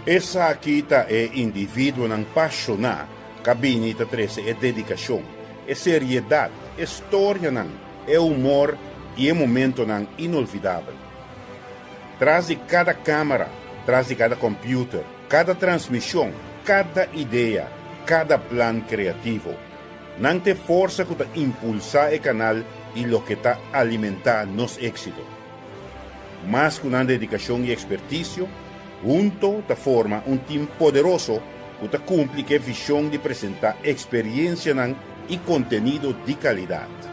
Esaki ta e individuonan pashoná ku a bini ta trese e dedikashon, e seriedat, e storianan, e humor i e momentonan inolvidabel. Tras di kada kámara, tras di kada kòmpiuter, kada transmishon, kada idea, kada plan kreativo. Nan ta e forsa ku ta impulsá e kanal i loke ta alimentá nos éksito. Mas ku nan dedikashon i ekspertisio, hunto ta forma un tim poderoso ku ta kumpli ku e vishon di presentá eksperiensianan i kontenido di kalidat.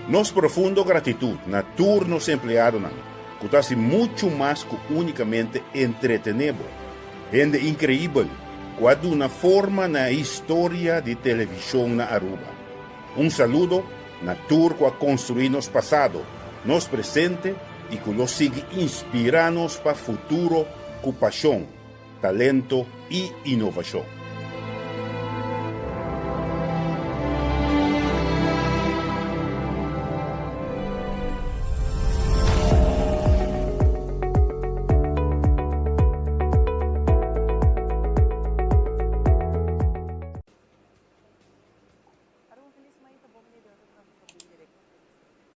Nos profundo gratitut na tur nos empleadonan ku ta hasi muchu mas ku únikamente entretené bo. Hende inkreibel ku a duna forma na e historia di televishon na Aruba. Un saludo na tur ku a konstruí nos pasado, nos presente i ku lo sigui inspirá nos pa futuro ku pashon, talento i inovashon. Aruba un felis mainta bon bini den otro transmishon bin directo for di studio.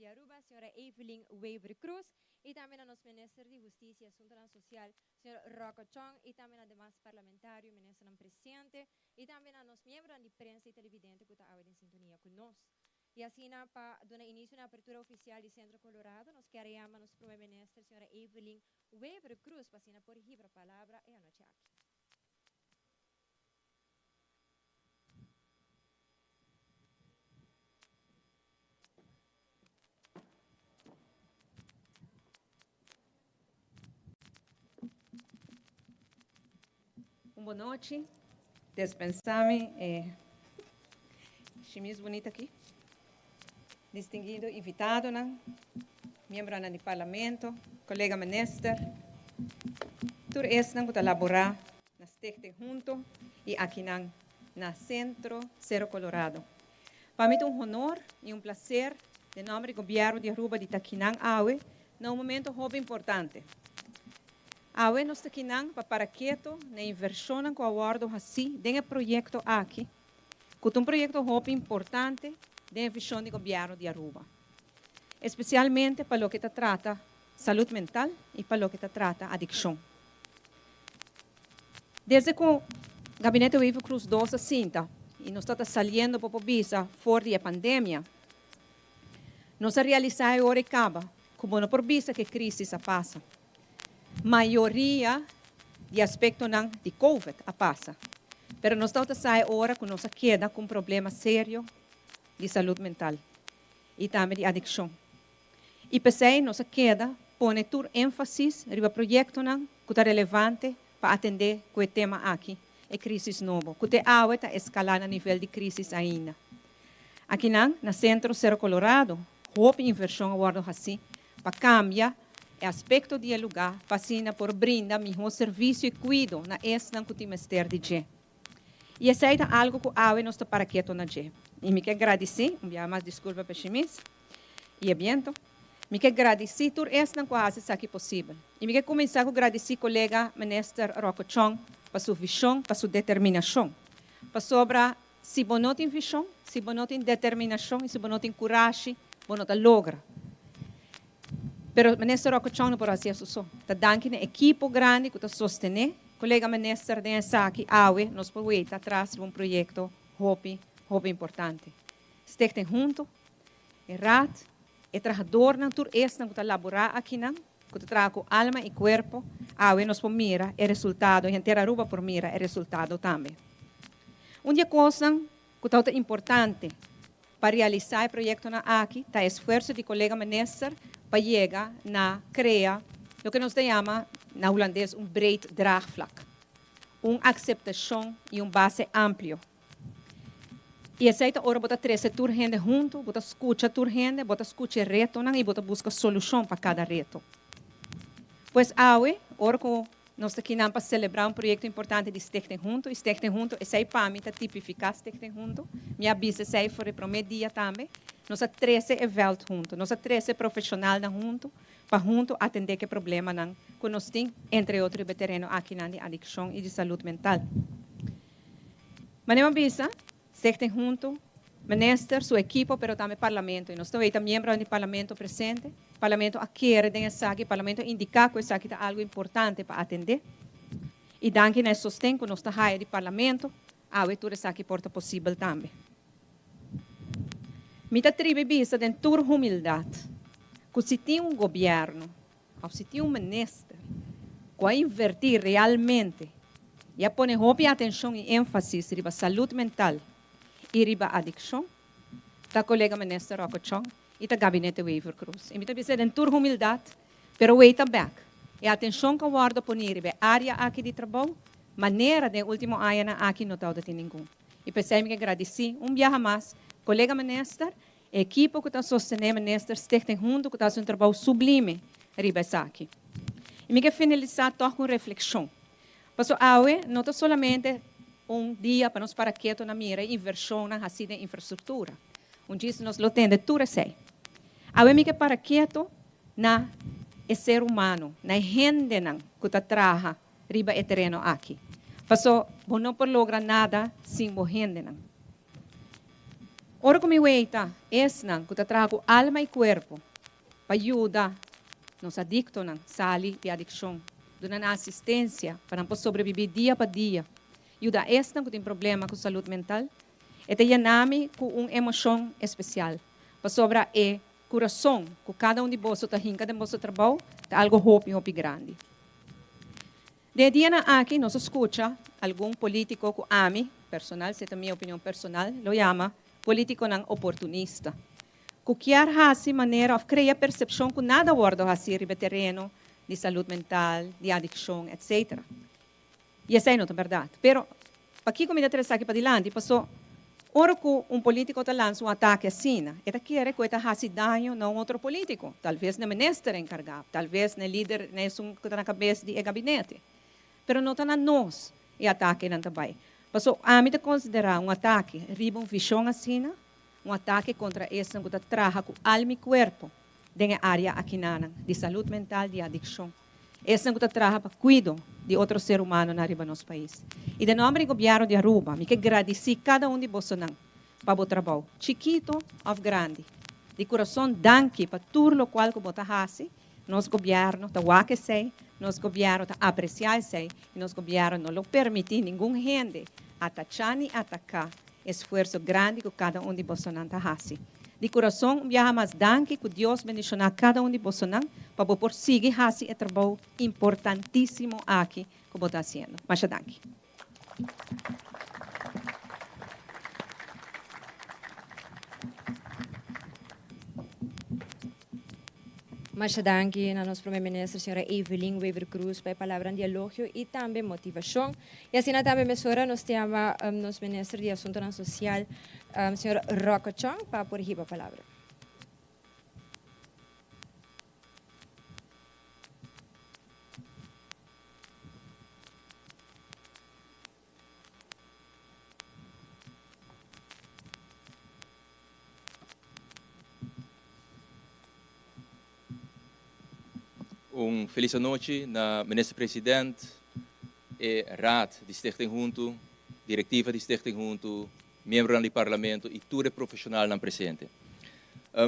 di Aruba, Sra. Evelyn Wever-Croes, y tambe na nos Minister di Husticia y Asuntonan Social, Sr. Rocco Chong, y tambe na demas parlamentario, ministernan presente, y tambe na nos miembronan di prensa y televidente cu ta awe den sintonia cu nos. Y asina pa duna inicio na apertura oficial di Centro Colorado, nos kier a yama nos Prome Minister, Sra. Evelyn Wever-Croes, pa asina por hibra palabra e anochi aki. Un bon nochi. Dispensami e shimis bonita aki. Distinguido invitadonan, miembronan di Parlamento, colega minister, tur esnan cu ta labora na Stichting Hunto y akinan na Centro Cerro Colorado. Pa mi ta un honor y un placer den nomber di Gobierno di Aruba di ta akinan awe na un momento hopi importante. Awe nos ta kinan pa para keto na e inversionnan cu a wordo haci den e proyecto aki, cu ta un proyecto hopi importante den e vision di Gobierno di Aruba, especialmente pa loke ta trata salud mental y pa loke ta trata adiccion. Desde cu Gabinete Wever-Croes dos a sinta y nos ta ta saliendo pa por bisa for di e pandemia, nos a realisa e ora e caba cu bo no por bisa cu e crisis a pasa. Mayoria di aspectonan di Covid a pasa, pero nos tabata sa e ora cu nos a keda cu un problema serio di salud mental y tambe di adiccion. Y p'esey nos a keda pone tur enfasis riba proyectonan cu ta relevante pa atende cu e tema aki, e crisis nobo, cu te awe ta escala na nivel di crisis ainda. Akinan, na Centro Cerro Colorado, hopi inversion a wordo haci pa cambia e aspecto di e lugar pa asina por brinda miho servicio y cuido na esnan cu tin mester di dje. Y esey ta algo cu awe nos ta para keto na dje. Y mi ke gradici, un biaha mas disculpa pa e shimis y e biento, mi ke gradici tur esnan cu a haci esaki posibel. Y mi ke cuminsa cu gradici colega Minister Rocco Chong pa su vision, pa su determinacion. Pasobra si bo no tin vision, si bo no tin determinacion y si bo no tin curashi, bo no ta logra. Pero Minister Rocco Chong no por haci eso so. Ta danki na ekipo grandi cu ta sostene colega Minister den esaki awe nos por weta atras riba un proyecto hopi, hopi importante. Stichting Hunto, e Raad, e trahadornan, tur esnan cu ta labora akinan, cu ta traha cu alma y cuerpo, awe nos por mira e resultado y henter Aruba por mira e resultado tambe. Un di e cosnan cu tabata importante pa realisa e proyectonan aki ta e esfuerso di colega minister pa yega na crea loke nos ta yama na Hulandes un breed draagvlak, un aceptacion y un base amplio. Y esey ta ora bo ta trece tur hende hunto, bo ta scucha tur hende, bo ta scucha e retonan y bo ta busca solucion pa cada reto. Pues awe, ora cu nos ta kinan pa celebra un proyecto importante di Stichting Hunto, y Stichting Hunto, esey pa mi ta tipifica Stichting Hunto, mi a bisa esey for e prome dia tambe, nos a trece e veld hunto, nos a trece profesionalnan hunto pa hunto atende cu e problemanan cu nos tin, entre otro riba e tereno akinan di adiccion y di salud mental. Manera mi a bisa, Stichting Hunto, Minister, su ekipo, pero tambe Parlamento. Y nos ta weta miembronan di Parlamento presente. Parlamento a kere den esaki, Parlamento a indica cu esaki ta algo importante pa atende. Y danki na e sosten cu nos ta haya di Parlamento, awe tur esaki por ta posibel tambe. Mi ta tribi bisa den tur humildad cu si tin un gobierno Of si tin un minister cu a inverti realmente y a pone hopi atencion y enfasis riba salud mental y riba adiccion, ta colega minister Rocco Chong y ta Gabinete Wever-Croes. Y mi ta bisa den tur humildad, pero wey ta bek. E atencion cu a wordo poni riba e area aki di trabou, manera den e ultimo añanan aki no tawata tin ningun. Y p'esey mi ke gradici un biaha mas colega minister E ekipo ku ta sostené Minister Stichting Huntu ku ta hasi un trabou sublime riba esaki. I mi ke finalisá tòg ku un reflekshon. Pasobra awe no ta solamente un dia pa nos para ketu na mira e invershonnan hasí den infrastruktura. Un djis nos lo tende tur esei. Awe mi ke para ketu na e ser humano, na e hendenan ku ta traha riba e tereno aki. Pasobra bo no por logra nada sin bo hendenan. Ora ku mi weita esnan ku ta traha ku alma i kuerpo pa yuda nos adiktonan sali di adikshon, duna nan asistensia pa nan por sobrebibí dia pa dia, yuda esnan ku tin problema ku salud mental, e ta yena mi ku un emoshon espesial, pasobra e kurason ku kada un di boso ta hinka den boso trabou ta algu hopi hopi grandi. Den e dianan aki nos a skucha algun polítiko ku ami, personal, si ta mi opinion personal, lo yama polítikonan oportunista, ku kier hasi manera òf krea persepshon ku nada a wòrdu hasi riba e tereno di salud mental, di adikshon, etcetera. I esei no ta bèrdat. Pero, pakiko mi ta trese esaki padilanti? Paso, ora ku un polítiko ta lansa un atake asina, e ta kere ku e ta hasi daño na un otro polítiko, talves na e minister enkargá, talves na e lider, na esun ku ta na kabes di e gabinete. Pero no ta na nos e atakenan ta bai. Paso, ami ta konsiderá un atake riba un vishon asina, un atake kontra esnan ku ta traha ku alma i kuerpo den e área akinanan di salud mental, di adikshon. Esnan ku ta traha pa kuido di otro ser humanonan riba nos pais. I den nòmber di Gobièrnu di Aruba mi ke gradisí kada un di bosonan pa bo trabou, chikito òf grandi. Di kurason danki pa tur lokual ku bo ta hasi. Nos gobièrnu ta wak esei, nos gobièrnu ta apresiá esei i nos gobièrnu no lo permití ningun hende atachá ni ataká esfuerso grandi ku kada un di bosonan ta hasi. Di kurason un biaha mas danki ku Dios bendishoná kada un di bosonan pa bo por sigui hasi e trabou importantísimo aki ku bo ta hasiendo. Masha danki. Masha danki na nos Prome Minister Sra. Evelyn Wever-Croes pa e palabran di elogio y tambe motivacion. Y asina tambe mesora nos ta yama nos Minister di Asuntonan Social, Sr. Rocco Chong pa por hiba palabra. Un felis anochi na Minister President, e Raad di Stichting Huntu, Directiva di Stichting Huntu, miembronan di Parlamento y tur e profesionalnan presente.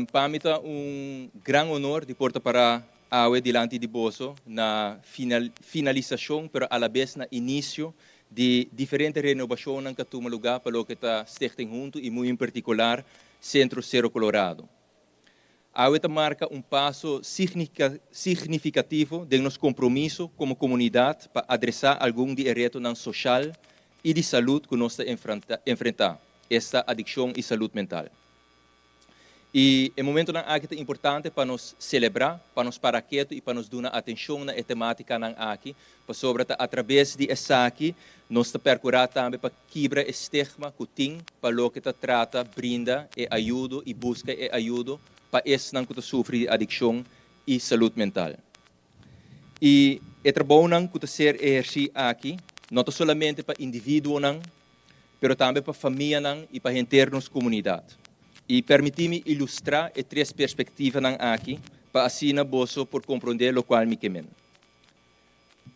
Pa mi ta un gran honor di por ta para awe dilanti di boso na finalisacion pero alabes na inicio di diferente renobacionnan cu a tuma lugar pa loke ta Stichting Huntu y muy en particular Centro Cero Colorado. Awe ta marca un paso significativo den nos compromiso como comunidad pa adresa algun di e retonan social y di salud cu nos ta enfrenta, esta adiccion y salud mental. Y e momentonan aki ta importante pa nos celebra, pa nos para ketu y pa nos duna atencion na e tematicanan aki, pasobra ta atrabes di esaki nos ta percura tambe pa kibra e stigma cu tin pa loke ta trata brinda e ayudo y busca e ayudo pa esnan cu ta sufri di adiccion y salud mental. Y e trabounan cu ta ser eherci aki no ta solamente pa individuonan, pero tambe pa famianan y pa henter nos comunidad. Y permiti mi ilustra e tres perspectivanan aki pa asina boso por compronde locual mi ke men.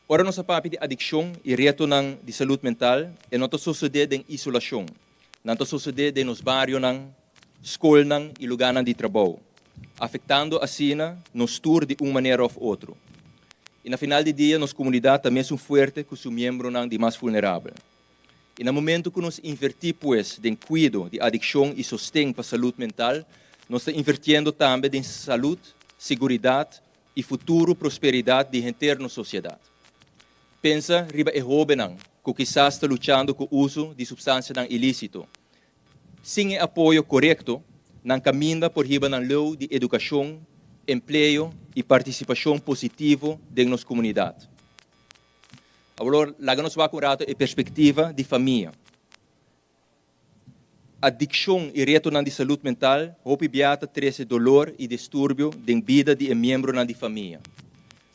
Ora nos a papia di adiccion y retonan di salud mental, e no ta sosode den isolacion. Nan ta sosode den nos barionan, scolnan y lugarnan di trabou, afectando asina nos tur di un manera of otro. Y na final di dia nos comunidad ta mesun fuerte cu su miembronan di mas vulnerabel. I na momento ku nos invertí pues den kuido di adikshon i sosten pa salud mental, nos ta invertiendo tambe den salud, seguridat i futuro prosperidat di henter nos sosiedat. Pensa riba e hóbennan ku kisas ta luchando ku uso di supstansianan ilísito. Sin e apoyo korekto, nan kaminda por hiba nan leu di edukashon, empleo i partisipashon positivo den nos komunidat. Awor laga nos wak un rato e perspectiva di famia. Adiccion y retonan di salud mental hopi bia ta trece dolor y disturbio den bida di e miembronan di famia.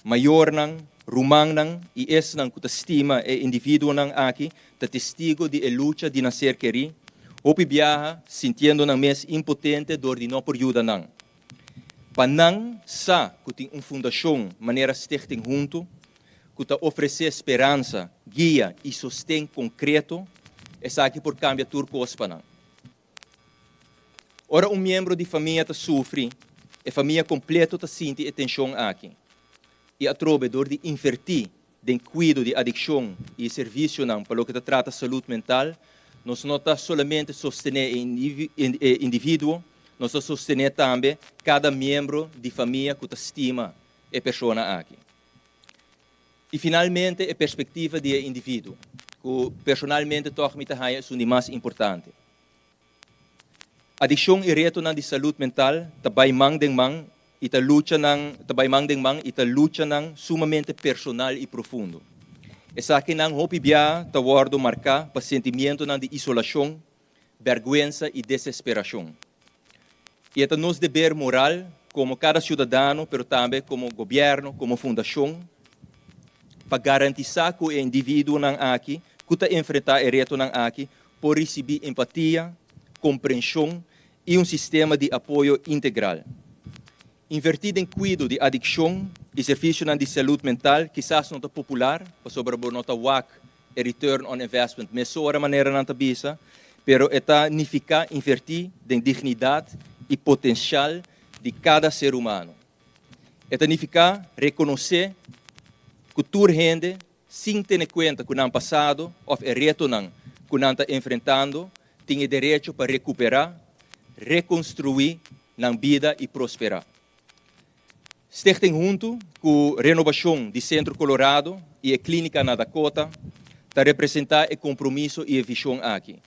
Mayornan, rumannan y esnan cu ta stima e individuonan aki ta testigo di e lucha di nan ser keri, hopi biaha sintiendo nan mes impotente dor di no por yuda nan. Pa nan sa cu tin un fundacion manera Stichting Hunto ku ta ofresé speransa, guia i sosten konkreto, esaki por kambia tur kos pa nan. Ora un miembro di famia ta sufri, e famia kompleto ta sinti e tenshon aki. I atrobe dor di invertí den kuido di adikshon i e servisionan pa loke ta trata salud mental, nos no ta solamente sostené e individuo, nos ta sostené tambe kada miembro di famia ku ta stima e persona aki. I finalmente e perspektiva di e individuo, ku personalmente tòg mi ta haña esun di mas importante. Adikshon i retonan di salud mental ta bai man den man i ta luchanan ta bai man den man i ta luchanan sumamente personal i profundo. Esakinan hopi biaha ta wòrdu marká pa sentimientonan di isolashon, bèrgwensa i desesperashon. I e ta nos deber moral komo kada siudadano pero tambe komo gobièrnu, komo fundashon, pa garantisá ku e individuonan aki ku ta enfrentá e retonan aki por risibí empatia, komprenshon i un sistema di apoyo integral. Invertí den kuido di adikshon i servisionan di salud mental kisas no ta popular pasobra bo no ta wak e return on investment mesora manera nan ta bisa, pero e ta nifiká invertí den dignidat i potensial di kada ser humano. E ta nifiká rekonosé ku tur hende sin tene kuenta ku nan pasado òf e retonan ku nan ta enfrentando, tin e derecho pa rekuperá, rekonstruí nan bida i prosperá. Stichting Huntu ku renobashon di Sentro Colorado i e klínika na Dakota ta representá e kompromiso i e vishon aki,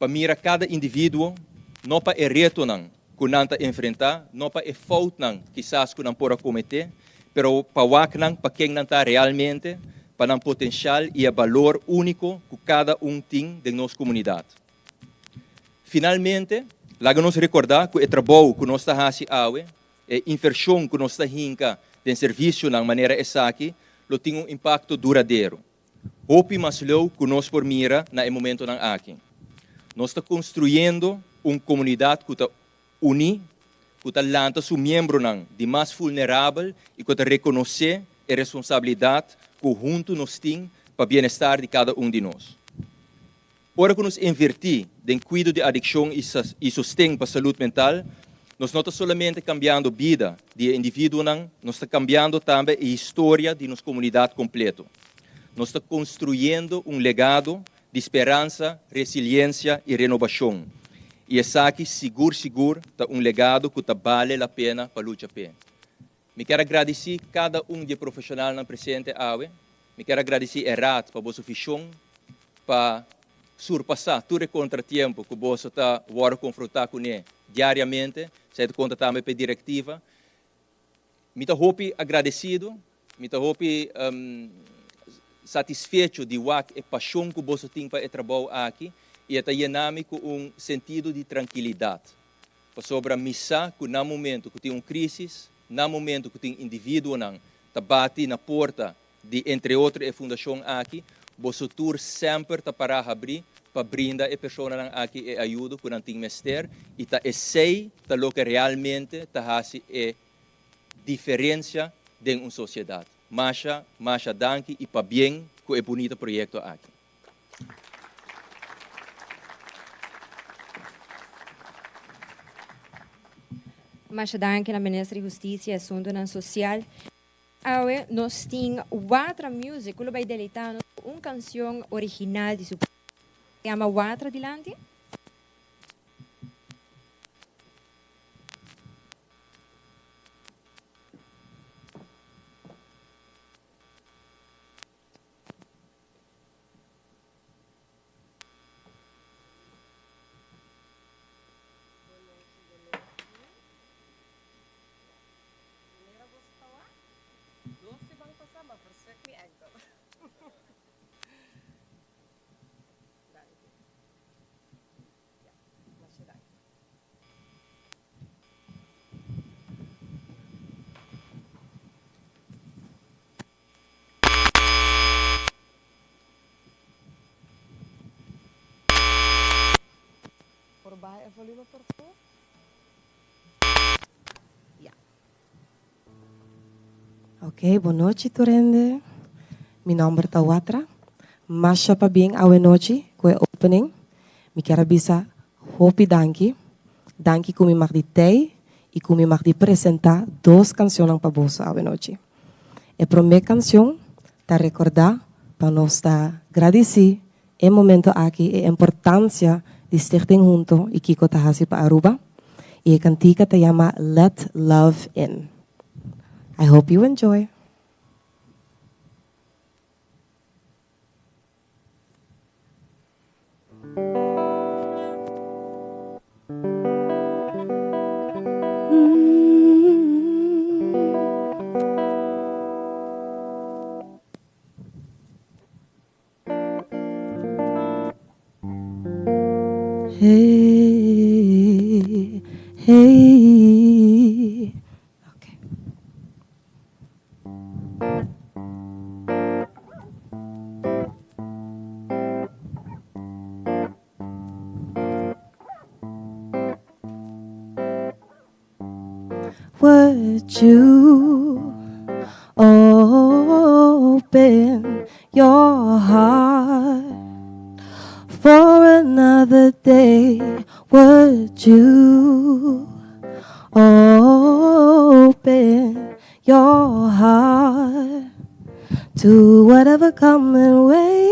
pa mira kada individuo no pa e retonan ku nan ta enfrentá, no pa e foutnan kisas ku nan por a kometé, pero pa wak nan pa ken nan ta realmente, pa nan potensial i e balor úniko ku kada un tin den nos komunidat. Finalmente, laga nos rekordá ku e trabou ku nos ta hasi awe, e invershon ku nos ta hinka den servisionan manera esaki, lo tin un impakto duradero. Hopi mas leu ku nos por mira na e momentonan aki. Nos ta konstruyendo un komunidat ku ta uní, ku ta lanta su miembronan di mas vulnerabel i ku ta rekonosé e responsabilidat ku huntu nos tin pa bienestar di kada un di nos. Ora ku nos invertí den kuido di adikshon i sosten pa salud mental, nos no ta solamente kambiando bida di e individuonan, nos ta kambiando tambe e historia di nos komunidat kompleto. Nos ta konstruyendo un legado di speransa, resiliensia i renobashon, i esaki sigur sigur ta un legado ku ta bale la pena pa lucha p'e. Mi kier a gradisí kada un di e profeshonalnan presente awe. Mi kier a gradisí e Raad pa boso vishon pa surpasá tur e kontratiempo ku boso ta wòrdu konfrontá kuné diariamente. Esei ta konta tambe pa e direktiva. Mi ta hopi agradesido, mi ta hopi satisfecho di wak e pashon ku boso tin pa e trabou aki i e ta yena mi ku un sentido di trankilidat. Pasobra mi sa ku na momento ku tin un krísis, na momento ku tin individuonan ta bati na porta di entre otro e fundashon aki, boso tur semper ta pará habrí pa brinda e personanan aki e ayudo ku nan tin mester i ta esei ta loke realmente ta hasi e diferensia den un sosiedat. Masha, masha danki i pabien ku e bunita proyekto aki. Masha danki na Minister di Husticia y Asuntonan Social. Awe nos tin Watra Music cu lo bay deleita nos cu un cancion original di su Yama Watra dilanti. Por baha e volume por favor? Ya. Ok, bon nochi tur hende. Mi nomber ta Watra. Masha pabien awe nochi ku e opening. Mi kier a bisa hopi danki. Danki ku mi mag di tei i ku mi mag di presentá dos kanshonnan pa boso awenochi. E promé kanshon ta rekordá pa nos ta gradisí e momento aki e importansia di Stichting Hunto i kiko ta hasi pa Aruba i e kantika ta yama Let Love In. I hope you enjoy. Hey, hey. Okay. Would you open your heart for another day? Would you open your heart to whatever coming way?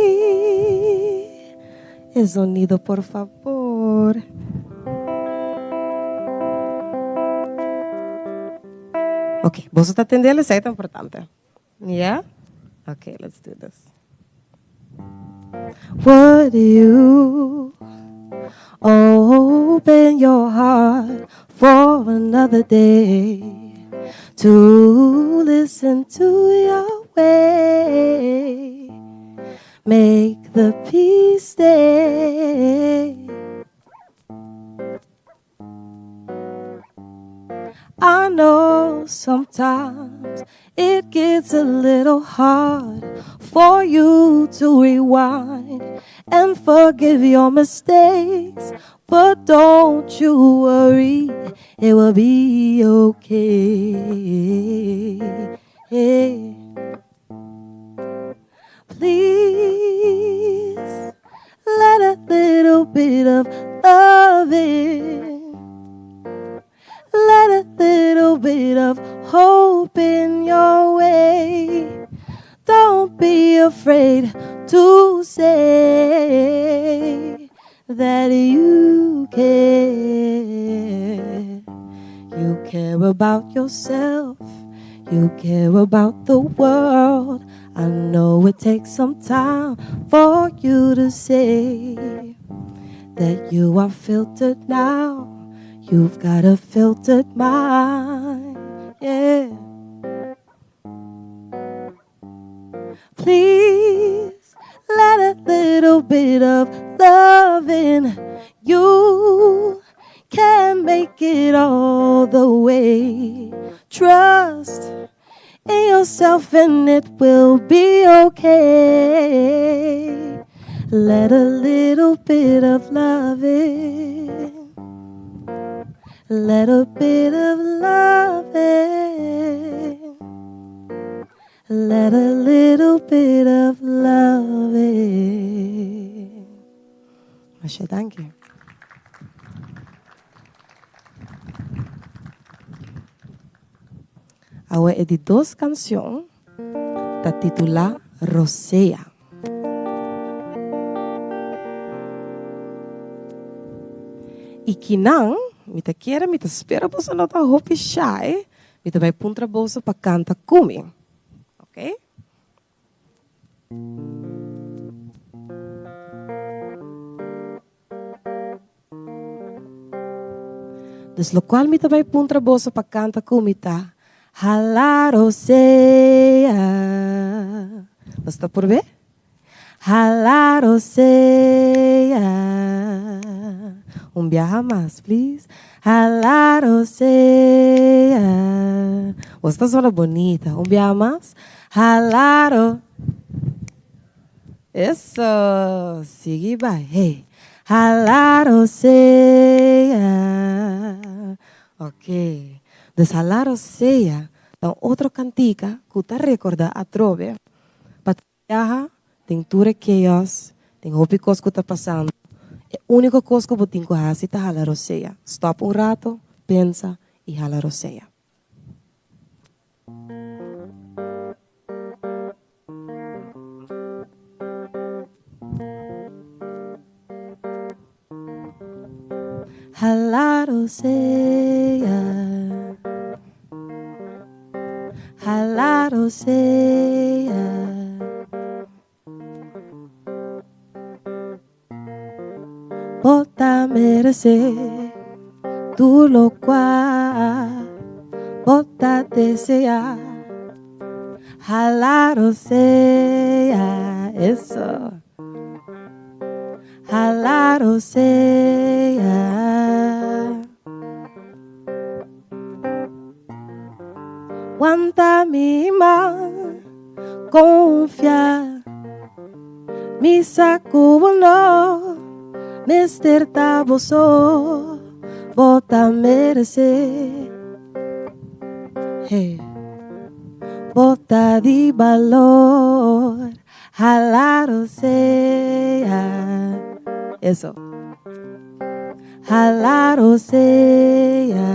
E sonido, por favor. Ok, boso ta tende esei ta importante. Yeah? Ok, let's do this. Would you open your heart for another day to listen to your way? Make the peace stay. I know sometimes it gets a little hard for you to rewind and forgive your mistakes. But don't you worry, it will be okay. Please let a little bit of love in. Let a little bit of hope in your way. Don't be afraid to say that you care. You care about yourself. You care about the world. I know it takes some time for you to say that you are filtered now. You've got a filtered mind. Yeah. Please let a little bit of love in. You can make it all the way. Trust in yourself and it will be okay. Let a little bit of love in. Let a bit of love in. Let a little bit of love in. Masha danki. Awe e di dos kanshon ta titulá Rosea. I kinan, mi ta kere, mi ta spera boso no ta hopi shy, mi ta bai puntra boso pa kanta ku mi. Ok? Dus lokual mi ta bai puntra boso pa kanta ku mi ta, Hala rosea. Nos ta por be? Hala rosea. Un biaha mas, please. Hala rosea. Boso ta sona bonita. Un biaha mas. Hala ro. Eso! Sigui bai. Hey. Hala rosea. Ok. Dus hala rosea ta un otro kantika ku ta rekordá atrobe pa biaha den tur e chaos, den hopi kos ku ta pasando. E Unico cos cu bo tin cu haci ta hala rosea. Stop un rato, pensa y hala rosea. Hala rosea, hala rosea. Bo ta meresé tur lokual bo ta deseá. Hala rosea, eso. Hala rosea. Wanta mi man, confia. Mi sa cu bo no mester ta bo so, bo ta merece. Hey. Bo ta di balor, hala rosea. Eso. Hala rosea.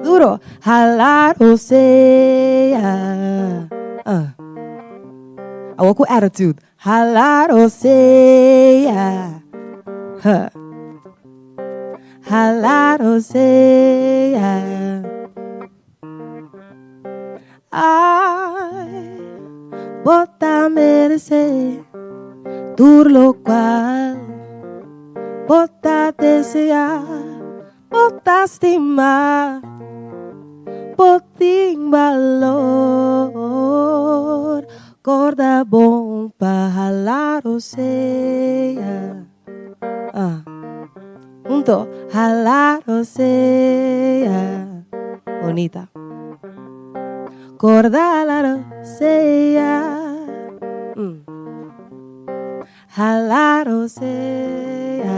Duro. Hala rosea. Uh. Awor cu attitude. Hala rosea. Huh. Hala rosea. Ay, bo ta merece tur locual bo ta desea, bo ta stima, bo tin balor. Corda bon pa hala rosea. Ah. Hunto, hala rosea. Bonita. Corda hala rosea. Mm. Hala rosea.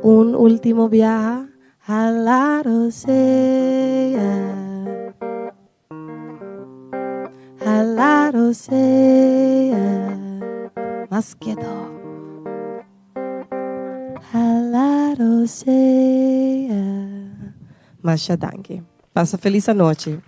Un ultimo biaha. Hala rosea. Hala rosea. Mas keto. Hala rosea. Masha danki. Pasa felis anochi.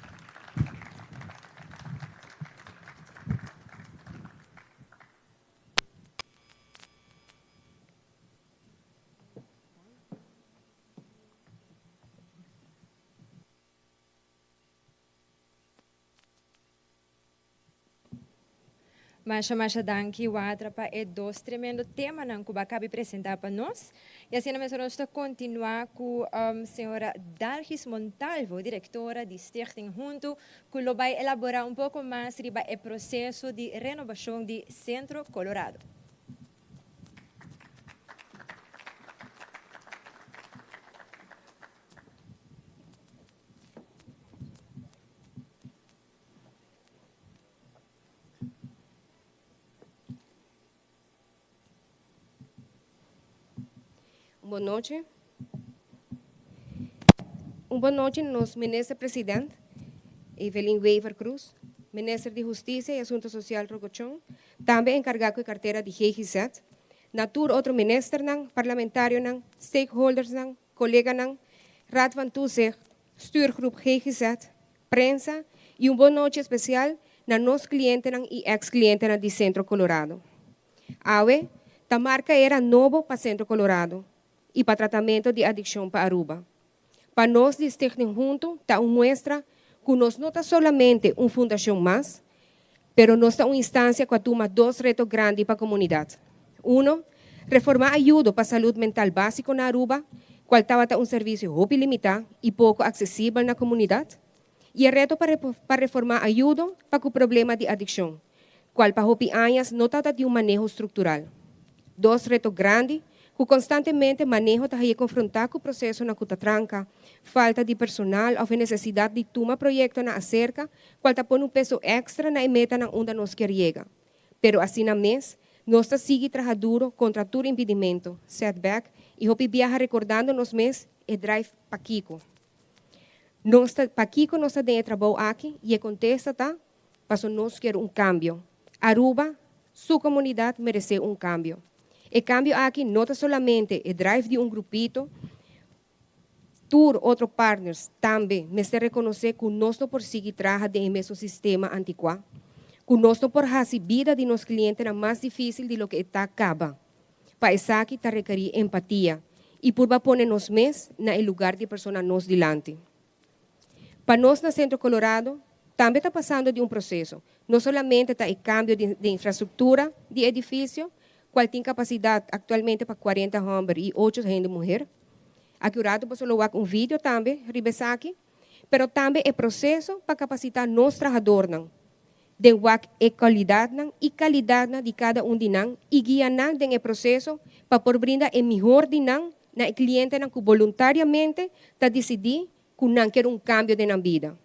Masha masha danki Watra pa e dos tremendo temanan ku bo a kabi presentá pa nos. I asina mes nos ta kontinuá ku señora Dalgis Montalvo, direktora di Stichting Huntu, ku lo bai elaborá un poko mas riba e proseso di renobashon di Sentro Colorado. Un bon nochi. Un bon nochi na nos Minister President Evelyn Wever Croes, Minister di Husticia y Asunto Social Rocco Tjon, tambe encarga cu e cartera di GGZ, na tur otro ministernan, parlamentarionan, stakeholdersnan, Koleganan, Raad van Toezicht, Stuurgroep GGZ, prensa y un bon nochi especial na nos clientenan y ex clientenan di Centro Colorado. Awe ta marca era nobo pa Centro Colorado y pa tratamento di adiccion pa Aruba. Pa nos di Stichting Hunto ta un muestra cu nos no ta solamente un fundacion mas, pero nos ta un instancia cu a tuma dos reto grandi pa comunidad. Uno, reforma ayudo pa salud mental basico na Aruba, cual tabata un servicio hopi limita y poco accesibel na comunidad. Y e reto pa pa reforma ayudo pa cu problema di adiccion, cual pa hopi añas no tabata di un maneho structural. Dos reto grandi cu constantemente maneho ta haye confronta cu procesonan cu ta tranca, falta di personal of e necesidad di tuma proyectonan acerca cual ta pone un peso extra na e metanan unda nos kier yega. Pero asina mes, nos ta sigui traha duro contra tur impidimento, setback, y hopi biaha recordando nos mes e drive pakico nos ta pakico nos ta den e trabou aki y e contesta ta paso nos kier un cambio. Aruba. su comunidad merece un cambio. E cambio aki no ta solamente e drive di un grupito, tur otro partners tambe mester reconoce cu nos no por sigui traha den e mesun sistema anticua, cu nos no por haci bida di nos clientenan mas dificil di loke e ta caba. Pa esaki ta rekeri empatia y purba pone nos mes na e lugar di e persona nos dilanti. Pa nos na Centro Colorado tambe ta pasando di un proceso, no solamente ta e cambio di den infrastructura di edificio, cual tin capacidad actualmente pa cuarenta homber y ocho hende muher. Aki un rato boso lo wak un video tambe riba esaki, pero tambe e proceso pa capacita nos trahadornan den wak e cualidadnan y calidadnan di cada un di nan y guia nan den e proceso pa por brinda e mihor di nan na e clientenan cu boluntariamente ta dicidi cu nan kier un cambio den nan bida.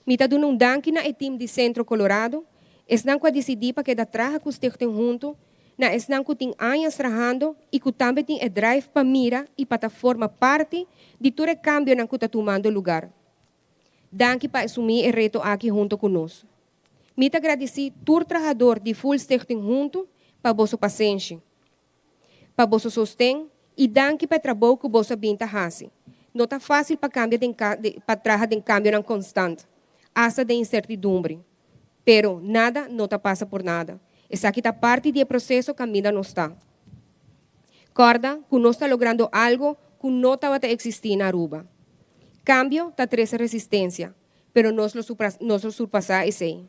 Mi ta duna un danki na e team di Centro Colorado, esnan cu a dicidi pa keda traha cu Stichting Hunto, na esnan cu tin añas trahando y cu tambe tin e drive pa mira y pa ta forma parti di tur e cambionan cu ta tumando lugar. Danki pa asumi e reto aki hunto cu nos. Mi ta gradici tur trahador di full Stichting Hunto pa boso pasenshi. pa boso sosten y danki pa e trabou cu boso a bin ta haci. No ta facil pa cambia den pa traha den cambionan constant, hasta den incertidumbre. Pero nada no ta pasa por nada. Esaki ta parti di e proceso caminda nos ta. Corda cu nos ta logrando algo cu no tabata existi na Aruba. Cambio ta trece resistencia, pero nos lo nos lo surpasa esey.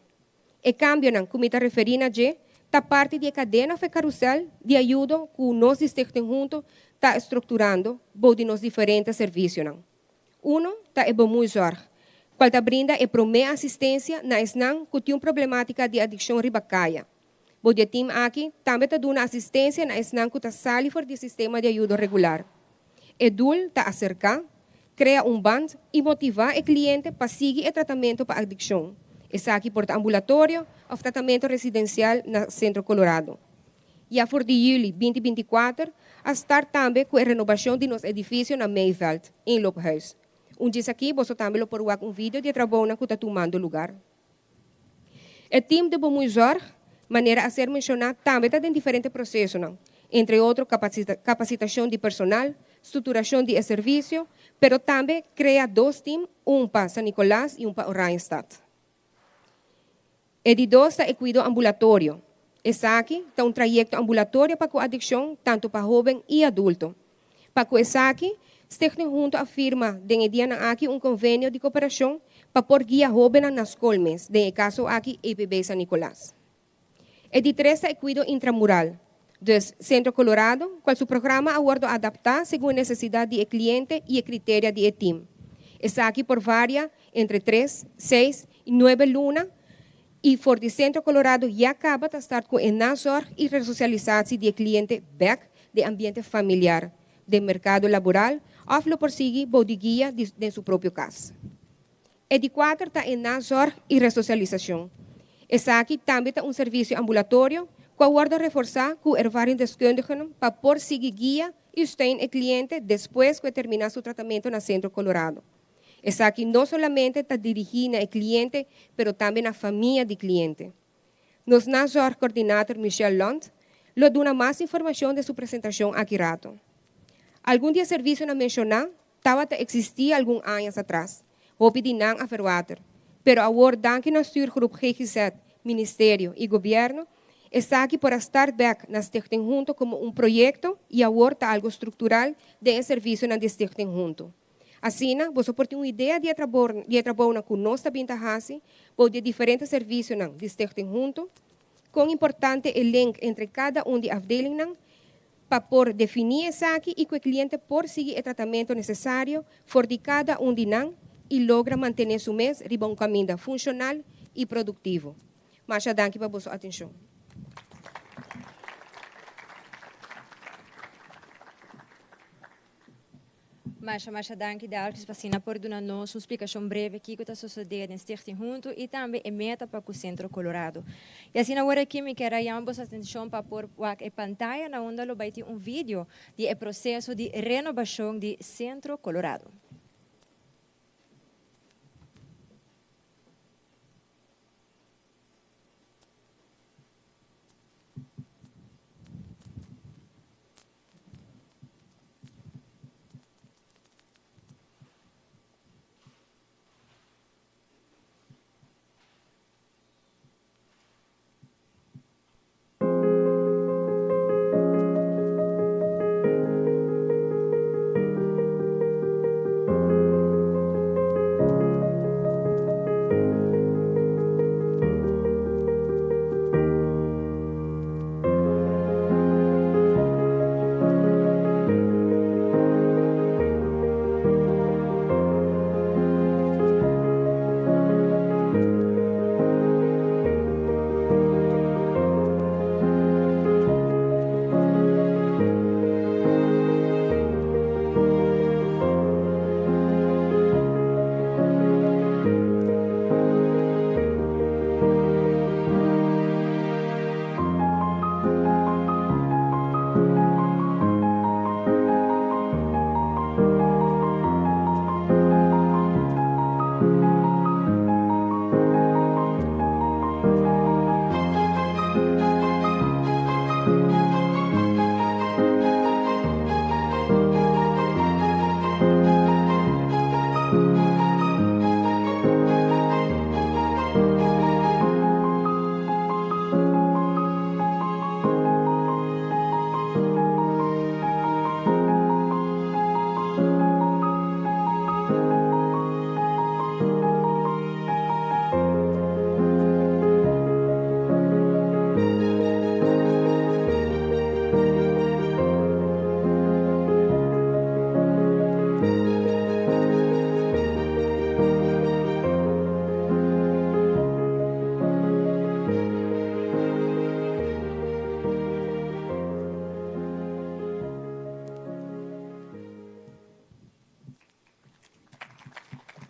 E kambionan ku mi ta referí na dje ta parti di e kadena òf e karusèl di ayudo ku nos di Stichting Hunto ta strukturando bou di nos diferente servisionan. Uno ta e Bemoeizorg, kual ta brinda e promé asistensia na esnan ku tin un problemátika di adikshon riba kaya. Bou di e tim aki tambe ta duna asistensia na esnan ku ta sali for di e sistema di ayudo regular. E doel ta aserká, krea un band i motivá e kliente pa sigui e tratamentu pa adikshon. Esaki por ta ambulatorio òf tratamentu residensial na Sentro Colorado. Ya for di yüli binti 24 a start tambe ku e renobashon di nos edifisio na Meiveld, Inloophuis. Un djis aki boso tambe lo por wak un video di e trabounan ku ta tumando lugar. E team di Bemoeizorg, manera a ser menshoná, tambe ta den diferente prosesonan, entre otro kapasitashon di personal, struturashon di e servisio, pero tambe krea dos team, un pa San Nicolas i un pa Oranjestad. E di dos ta e kuido ambulatorio. Esaki ta un trayekto ambulatorio pa ku adikshon tantu pa hóben i adulto. Pa ku esaki, Stichting Hunto a firma den e dianan aki un konvenio di koperashon pa por guia hóbennan na skol mes, den e kaso aki EPB San Nicolas. E di tres ta e kuido intramural, dus Centro Colorado, kual su programa a wòrdu adaptá segun e nesesidat di e kliente i e kriteria di e tim. Esaki por varia entre tres, seis i nuebe luna i for di Centro Colorado ya kaba ta start ku e nazorg i resosialisatie di e kliente bèk den ambiente familiar, den merkado laboral òf lo por sigui bou di guia di den su propio kas. E di kuater ta e nazorg i resosialisashon. Esaki tambe ta un servisio ambulatorio ku a wòrdu reforsá ku ervaringsdeskundigen pa por sigui guia i steun e kliente despues ku e terminá su tratamentu na Centro Colorado. Esaki no solamente ta dirigí na e kliente pero tambe na famia di kliente. Nos nazorgcoördinator Michelle Lont lo duna mas informashon den su presentashon aki rato. Algun di e servisionan menshoná tabata eksistí algun añas atras, hopi di nan a verwater. Pero awor danki na Stuurgroep GGZ, Ministerio i Gobièrnu, esaki por a start bèk na Stichting Hunto komo un proyekto i awor ta algu struktural den e servisionan di Stichting Hunto. Asina, boso por tin un idea di e di e trabounan ku nos ta bin ta hasi bou di e diferente servisionan di Stichting Hunto, kon importante e link entre kada un di afdelingnan pa por definí esaki i ku e kliente por sigui e tratamentu nesesario for di kada un di nan i logra mantené su mes riba un kaminda funshonal i produktivo. Masha danki pa boso atenshon. Masha masha danki Delphis pa asina por duna nos un splikashon breve kiko ta sosodé den Stichting Hunto i tambe e meta pa ku Centro Colorado. I asina awor aki mi kier a yama boso atenshon pa por wak e pantaya na unda lo bai tin un video di e proseso di renobashon di Centro Colorado.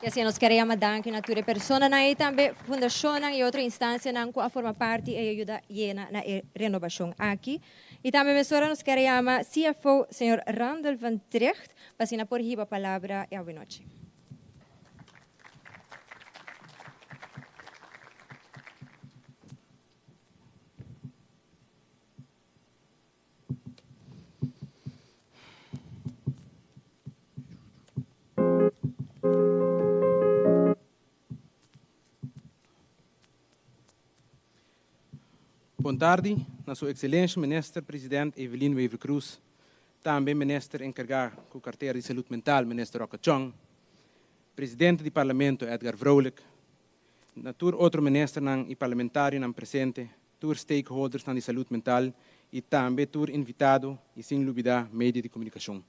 Asina nos kier yama danki na tur e personanan y tambe fundacionnan y otro instancianan cu a forma parti y ayuda yena na e renobacion aki. Y tambe mesora nos kier yama CFO señor Randall van Trigt pa asina por hiba palabra e awenochi. Bon tardi na su Excelencia Minister President Evelyn Wever-Croes, tambe Minister encarga cu cartera di Salud Mental Minister Rocco Tjong, Presidente di Parlamento Edgar Vrolijk, na tur otro ministernan y parlamentarionan presente, tur stakeholdersnan di salud mental y tambe tur invitado y sin lubida medio di comunicacion.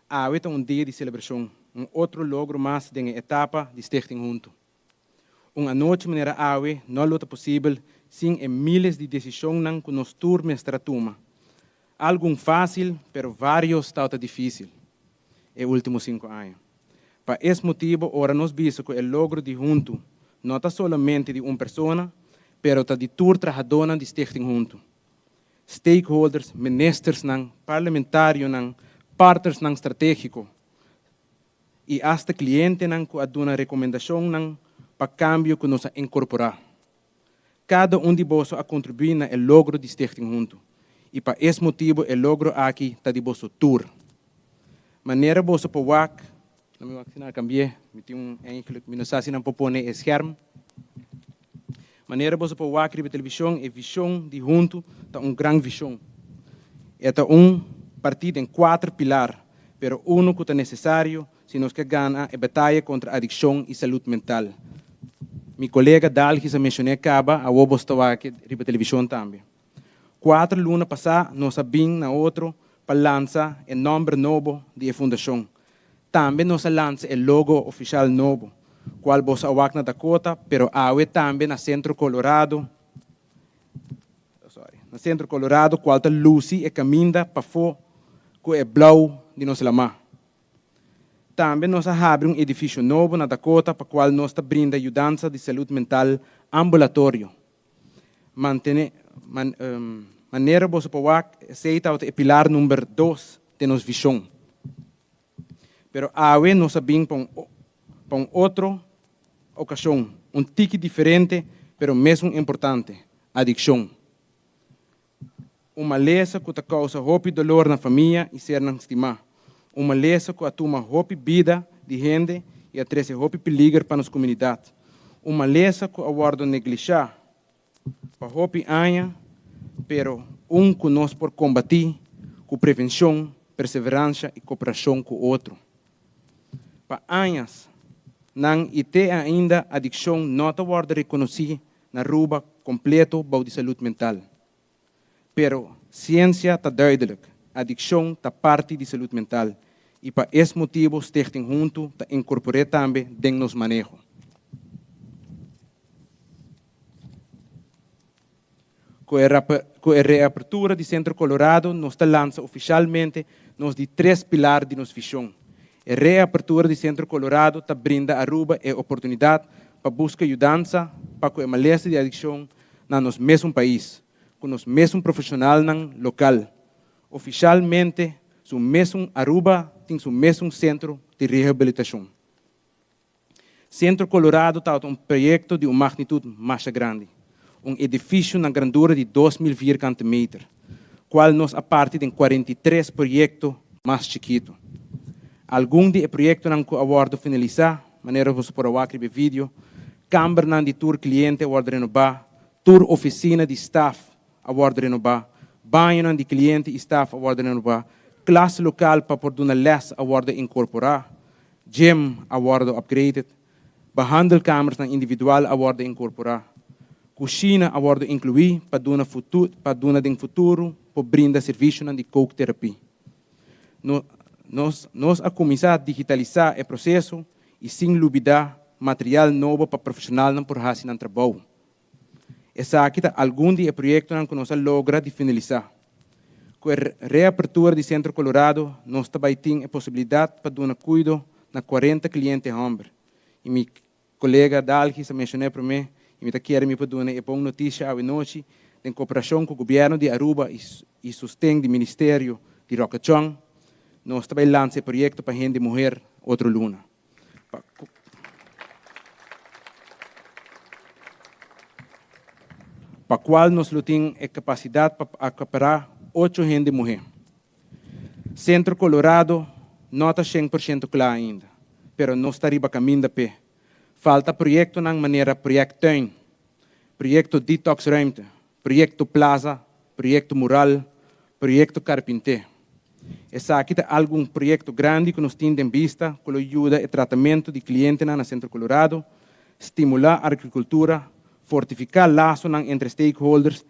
Awe ta un dia di celebracion, un otro logro mas den e etapa di Stichting Hunto. Un anochi manera awe no lo ta posibel sin e miles di decisionnan cu nos tur mester a tuma. Algun facil, pero varios tawata dificil e ultimo cinco aña. Pa es motibo ora nos bisa cu e logro di Hunto no ta solamente di un persona, pero ta di tur trahadonan di Stichting Hunto. Stakeholders, ministersnan, parlamentarionan, partnersnan strategico y hasta clientenan cu a duna recomendacionnan pa cambio cu nos a incorpora. Cada un di boso a contribui na e logro di Stichting Hunto y pa es motibo e logro aki ta di boso tur. Manera boso por wak, no mi wak si nan a cambi'e, mi tin un eigenlijk, mi no sa si nan por pone e scherm. Manera boso por wak riba television, e vision di Hunto ta un gran vision. E ta un parti den cuater pilar, pero uno cu ta necesario si nos ke gana e bataya contra adiccion y salud mental. Mi colega Dalgis a mencion'e caba, awo boso ta wak riba television tambe. Cuater luna pasa nos a bin na otro pa lansa e nomber nobo di e fundacion. Tambe nos a lansa e logo oficial nobo, cual boso a wak na Dakota, pero awe tambe na Centro Colorado, sorry, na Centro Colorado, cual ta luci e caminda pafo cu e blauw di nos lama. Tambe nos a habri un edificio nobo na Dakota pa cual nos ta brinda yudansa di salud mental ambulatorio. Mantene, man, manera boso por wak, esey tabata e pilar number dos den nos vision. Pero awe nos a bin pa un, pa un otro ocasion, un tiki diferente, pero mesun importante, adiccion. Un malesa cu ta causa hopi dolor na famia y sernan stima. Un malesa cu a tuma hopi bida di hende y a trece hopi peliger pa nos comunidad. Un malesa cu a wordo neglisha pa hopi aña, pero un cu nos por combati cu prevencion, perseverancia y cooperacion cu otro. Pa añas nan y te ainda adiccion no ta wordo reconoci na Aruba completo bou di salud mental. Pero ciencia ta duidelijk, adiccion ta parti di salud mental y pa es motibo Stichting Hunto ta incorpore tambe den nos maneho. Cu e e reapertura di Centro Colorado nos ta lansa oficialmente nos di tres pilar di nos vision. E reapertura di Centro Colorado ta brinda Aruba e oportunidad pa busca yudansa pa cu e malesa di adiccion na nos mesun pais, cu nos mesun profesionalnan local. Oficialmente su mesun Aruba tin su mesun centro di rehabilitacion. Centro Colorado ta un proyecto di un magnitud masha grandi. Un edificio na grandura di 2000 vierkante meter, cual nos a parti den 43 proyecto mas chikito. Algun di e proyectonan cu a wordo finalisa, manera boso por a wak riba e video, cambernan di tur cliente a wordo renoba, tur oficina di staff a wordo renoba, bañonan di cliente y staff a wordo renoba, klas local pa por duna les a wordo incorpora, gym a wordo upgraded, behandelkamersnan individual a wordo incorpora, cushina a wordo inclui pa duna futuro, pa duna den futuro por brinda servicionan di kookterapie. No, nos a cuminsa digitalisa e proceso y sin lubida material nobo pa profesionalnan por haci nan trabou. Esaki ta algun di e proyectonan cu nos a logra di finalisa. Cu e reapertura di Centro Colorado, nos ta bay tin e posibilidad pa duna cuido na 40 cliente homber. Y mi colega Dalgis a menciona prome, y mi ta kier mi por duna e bon noticia awe nochi, den cooperacion cu Gobierno di Aruba y sosten di Ministerio di Roque Chong, nos ta bay lansa e proyecto pa hende muher otro luna. Pa pa cual nos lo tin e capacidad pa acapara ocho hende muher. Centro Colorado no ta 100% cla ainda, pero nos ta riba caminda p'e. Falta proyectonan manera Project Tuin, Proyecto Detox Ruimte, Proyecto Plaza, Proyecto Mural, Proyecto Carpinté. Esaki ta algun proyecto grandi cu nos tin den bista cu lo yuda e tratamento di clientenan na Centro Colorado, stimula agricultura, fortifica lasonan entre stakeholders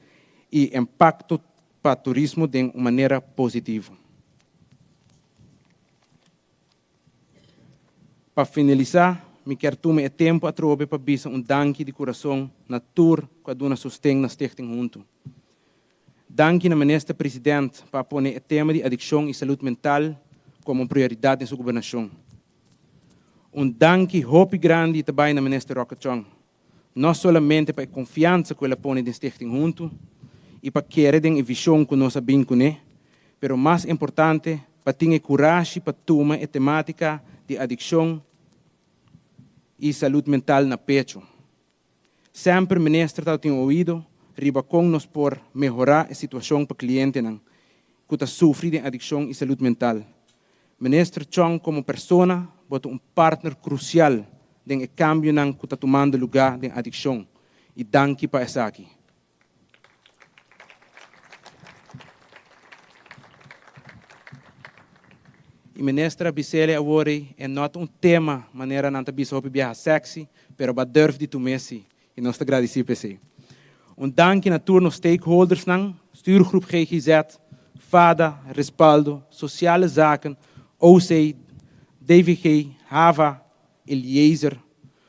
y impacto pa turismo den un manera positivo. Pa finalisa, mi kier tuma e tempo atrobe pa bisa un danki di curason na tur cu a duna sosten na Stichting Hunto. Danki na Minister President pa a pone e tema di adiccion y salud mental como un prioridad den su gobernacion. Un danki hopi grandi ta bay na Minister Roque Chong, no solamente pa e confiansa cu el a pone den Stichting Hunto y pa kere den e vision cu nos a bin cune, pero mas importante pa tin e curashi pa tuma e tematica di adiccion y salud mental na pecho. Semper Minister ta tin oido riba con nos por mehora e situacion pa clientenan cu ta sufri di adiccion y salud mental. Minister Chong como persona bo ta un partner crucial den e cambionan cu ta tumando lugar den adiccion y danki pa esaki. Y Minister a bisele awor e no ta un tema manera nan ta bisa hopi biaha sexy, pero ba durf di tumesi y nos ta agradeci p'esey. Un danki na tur nos stakeholders nan, stuurgroep GGZ, FADA, Respaldo, Sociale Zaken, OC, DVG, HAVA, Eliezer,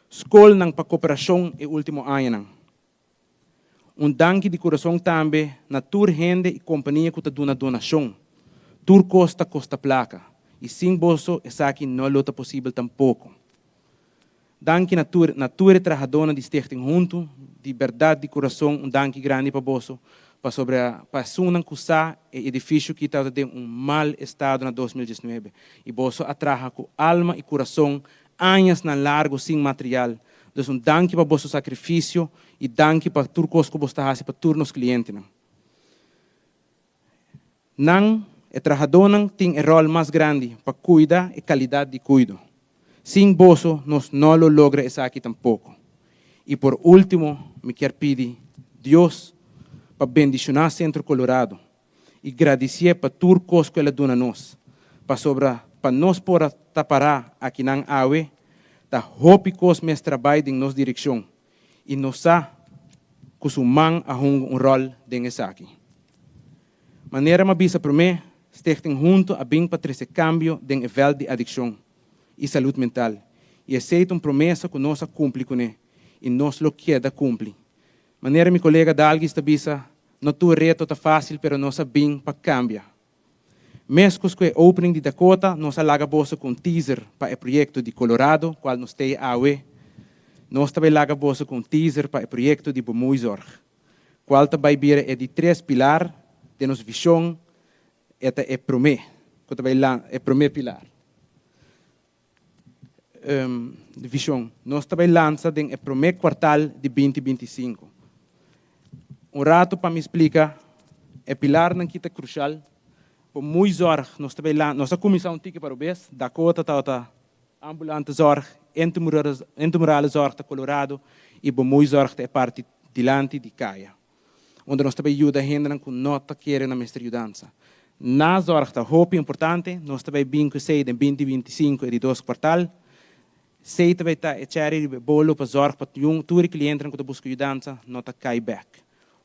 scolnan pa cooperacion e ultimo añanan. Un danki di curason tambe na tur hende y compania cu ta duna donacion. Tur cos ta costa placa y sin boso esaki no lo ta posibel tampoco. Danki na tur na tur e trahadónan di Stichting Huntu, di berdad di curason un danki grandi pa boso, pasobra pa esunnan cu sa e edificio ki tabata den un mal estado na 2019 y boso a traha cu alma y curason añasnan largo sin material. Dus un danki pa boso sacrificio y danki pa tur cos cu boso ta haci pa tur nos clientenan. Nan, e trahadónan, tin e ròl mas grandi pa kuida e kalidat di kuido. Sin boso nos no lo logra esaki tampoko. I por último mi kier pidi Dios pa bendishoná Centro Colorado i gradisié pa tur kos ku el a duna nos, pasobra pa nos por a ta pará akinan awe, ta hopi kos mester a bai den nos direkshon i nos sa ku su man a hunga un ròl den esaki. Manera m'a bisa promé, Stichting Hunto a bin pa trese kambio den e vèlt di adikshon i salud mental i esei ta un promesa ku nos a kumpli kuné i nos lo keda kumpli. Manera mi kolega Dalgis ta bisa, no tur reto ta fásil pero nos a bin pa kambia. Meskos ku e opening di Dakota nos a laga boso ku un teaser pa e proyekto di Colorado kual nos tei awe. Nos ta bai laga boso ku un teaser pa e proyekto di Bemoeizorg kual ta bai bira e di tres pilar den nos vishon, e ta e promé ku ta bai lan e promé pilar di vishon. Nos ta bai lansa den e promé kuartal di 2025. Un ratu pa mi splika e pilarnan ki ta krushal. Bemoeizorg nos ta bai lan nos a kuminsá un tiki pa robes, Dakota tabata ambulante zorg, intramurale zorg ta Colorado i bemoeizorg ta e parti dilanti di kaya, unda nos ta bai yuda hendenan ku no ta kere nan mester yudansa. Nazorg ta hopi importante, nos ta bai bin ku esei den 2025 e di dos kwartal. Esei ta bai ta e cherry riba e bolo pa zorg pa tur e klientenan ku ta buska yudansa no ta kai bek.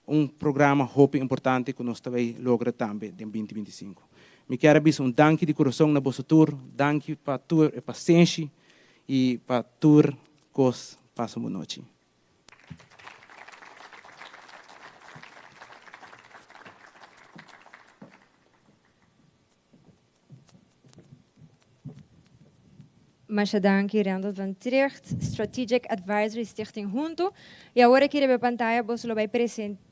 Un programa hopi importante ku nos ta bai logra tambe den 2025. Mi kier a bisa un danki di kurason na boso tur, danki pa tur e pasenshi i pa tur kos. Pasa un bon nochi. Masha danki Randall van Tricht, Strategic Advisory Stichting Hunto. Y awor aki riba pantaya boso lo bay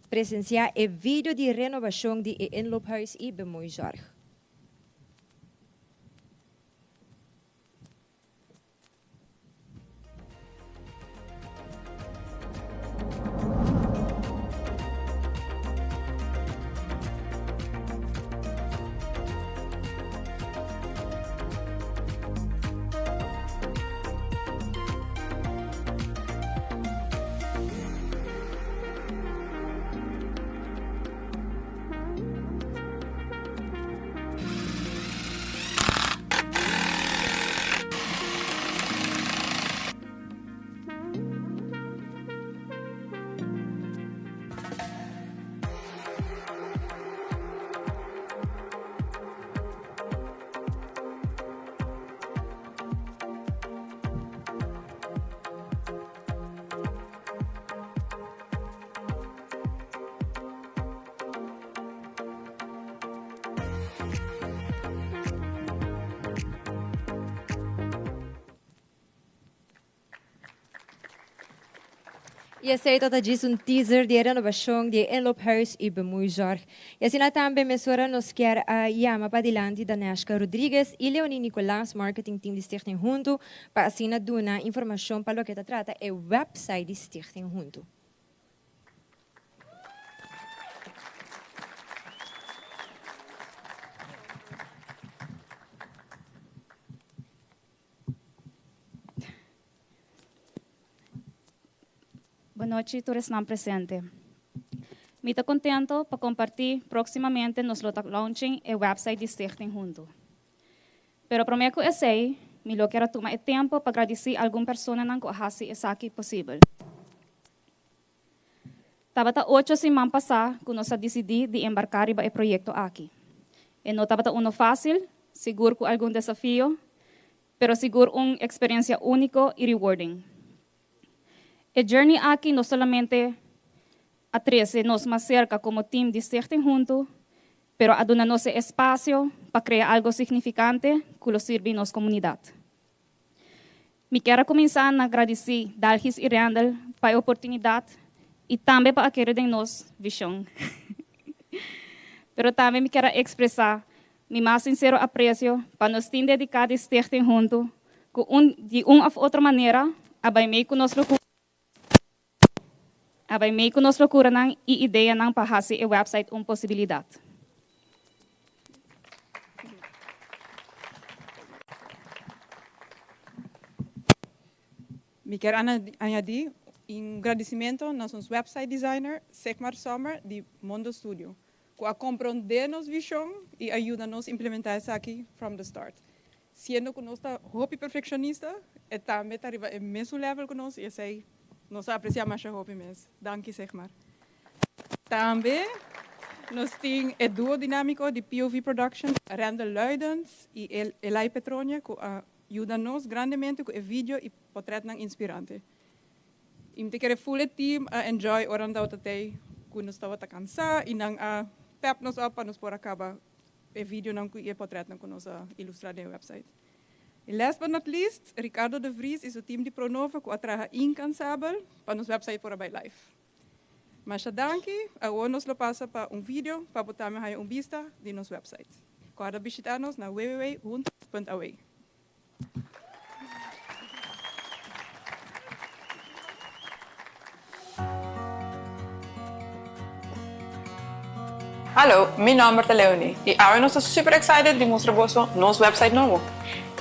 presencia e video di renobacion di e inloophuis y bemoeizorg. Y esey ta djis un teaser di e renovacion di e inloophuis y bemoeizorg. Y asina tambe mesora nos kier a yama padilanti Daneshka Rodriguez y Leonie Nicolaas, marketing team di Stichting Hunto, pa asina duna informacion pa loke ta trata e website di Stichting Hunto. Bon nochi, tur esnan presente. Mi ta contento pa comparti proximamente nos lo ta launching e website di Stichting Hunto. Pero prome cu esey, mi lo kier a tuma e tempo pa gradici algun personanan cu a haci esaki posibel. Tabata ocho siman pasá ku nos a disidí di embarká riba e proyekto aki. E no tabata uno fásil, sigur ku algun desafio, pero sigur un eksperensia úniko i rewarding. E journey aki no solamente a trese nos mas serka komo team di Stichting Huntu, pero a duna nos e espasio pa krea algo signifikante ku lo sirbi nos komunidat. Mi kier a kuminsá na gradisí Dalgis i Randall pa e oportunidat i tambe pa a kere den nos vishon. Pero tambe mi kier a ekspresá mi mas sinsero apresio pa nos tin dediká di Stichting Huntu ku un di un òf otro manera a bai mei ku nos lokura a bai mei ku nos lokuranan i ideanan pa hasi e wèpsait un posibilidat. Mi kier añadi un gradicimento na nos website designer Sigmar Sommer di Mondo Studio, cu a compronde nos vision y a yuda nos implementa esaki from the start. Siendo cu nos ta hopi perfeccionista, e tambe ta riba e mesun level cu nos y esey nos a aprecia masha hopi mes. Danki Sigmar. Tambe nos tin e duo dinamico di POV Production, Randall Luidens y Elai Petronia cu a yuda nos grandemente cu e video y potretnan inspirante. Y mi ta kere full e team a enjoy ora nan tabata tey cu nos tabata cansa y nan a pep nos up pa nos por a caba e videonan cu y e potretnan cu nos a ilustra den e website. Y last but not least, Ricardo de Vries y su team di Pronova cu a traha incansabel pa nos website por a bay live. Masha danki, awor nos lo pasa pa un video pa bo tambe haya un bista di nos website. Corda bishita nos na www.hunto.aw. Hallo, mi nomber ta Leonie y awe nos ta super excited di mustra boso nos website nobo.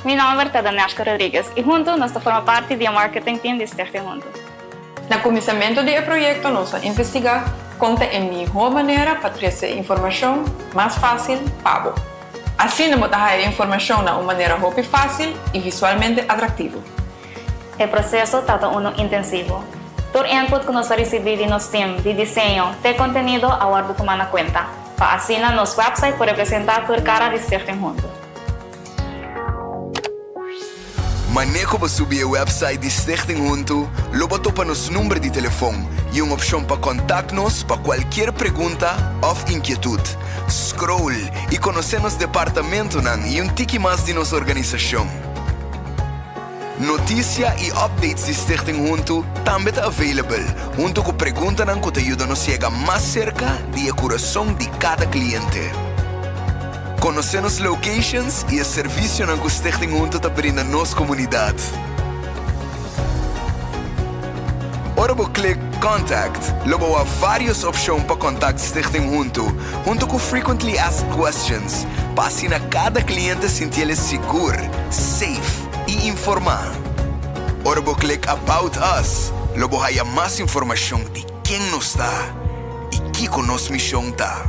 Mi nomber ta Daneshka Rodriguez y hunto nos ta forma parti di e marketing team di Stichting Hunto. Na kuminsamentu di e proyekto nos a investigá kon ta e mihó manera pa trese informashon mas fásil pa bo. Asina bo ta haya informashon na un manera hopi fásil i visualmente atraktivo. E proseso ta ta unu intensivo. Tur input ku nos a risibí di nos tim di diseño te kontenido a wòrdu tumá na kuenta, pa asina nos wèpsait por representá tur kara di Stichting Huntu. Maneho bo subi e website di Stichting Huntu lo bo topa nos number di telefon y un opcion pa contact nos pa cualkier pregunta of inquietud. Scroll y conoce nos departamentonan y un tiki mas di nos organisacion. Noticia y updates di Stichting Huntu tambe ta available, hunto cu preguntanan cu ta yuda nos yega mas cerca di e curason di cada cliente. Conoce nos locations y e servicionan cu Stichting Huntu ta brinda nos comunidad. Ora bo click Contact, lo bo wak varios opcion pa contact Stichting Huntu, hunto cu Frequently Asked Questions, pa asina cada cliente sintiel e sigur, safe y informa. Ora bo click About Us, lo bo haya mas informacion di ken nos ta y kico nos mision ta.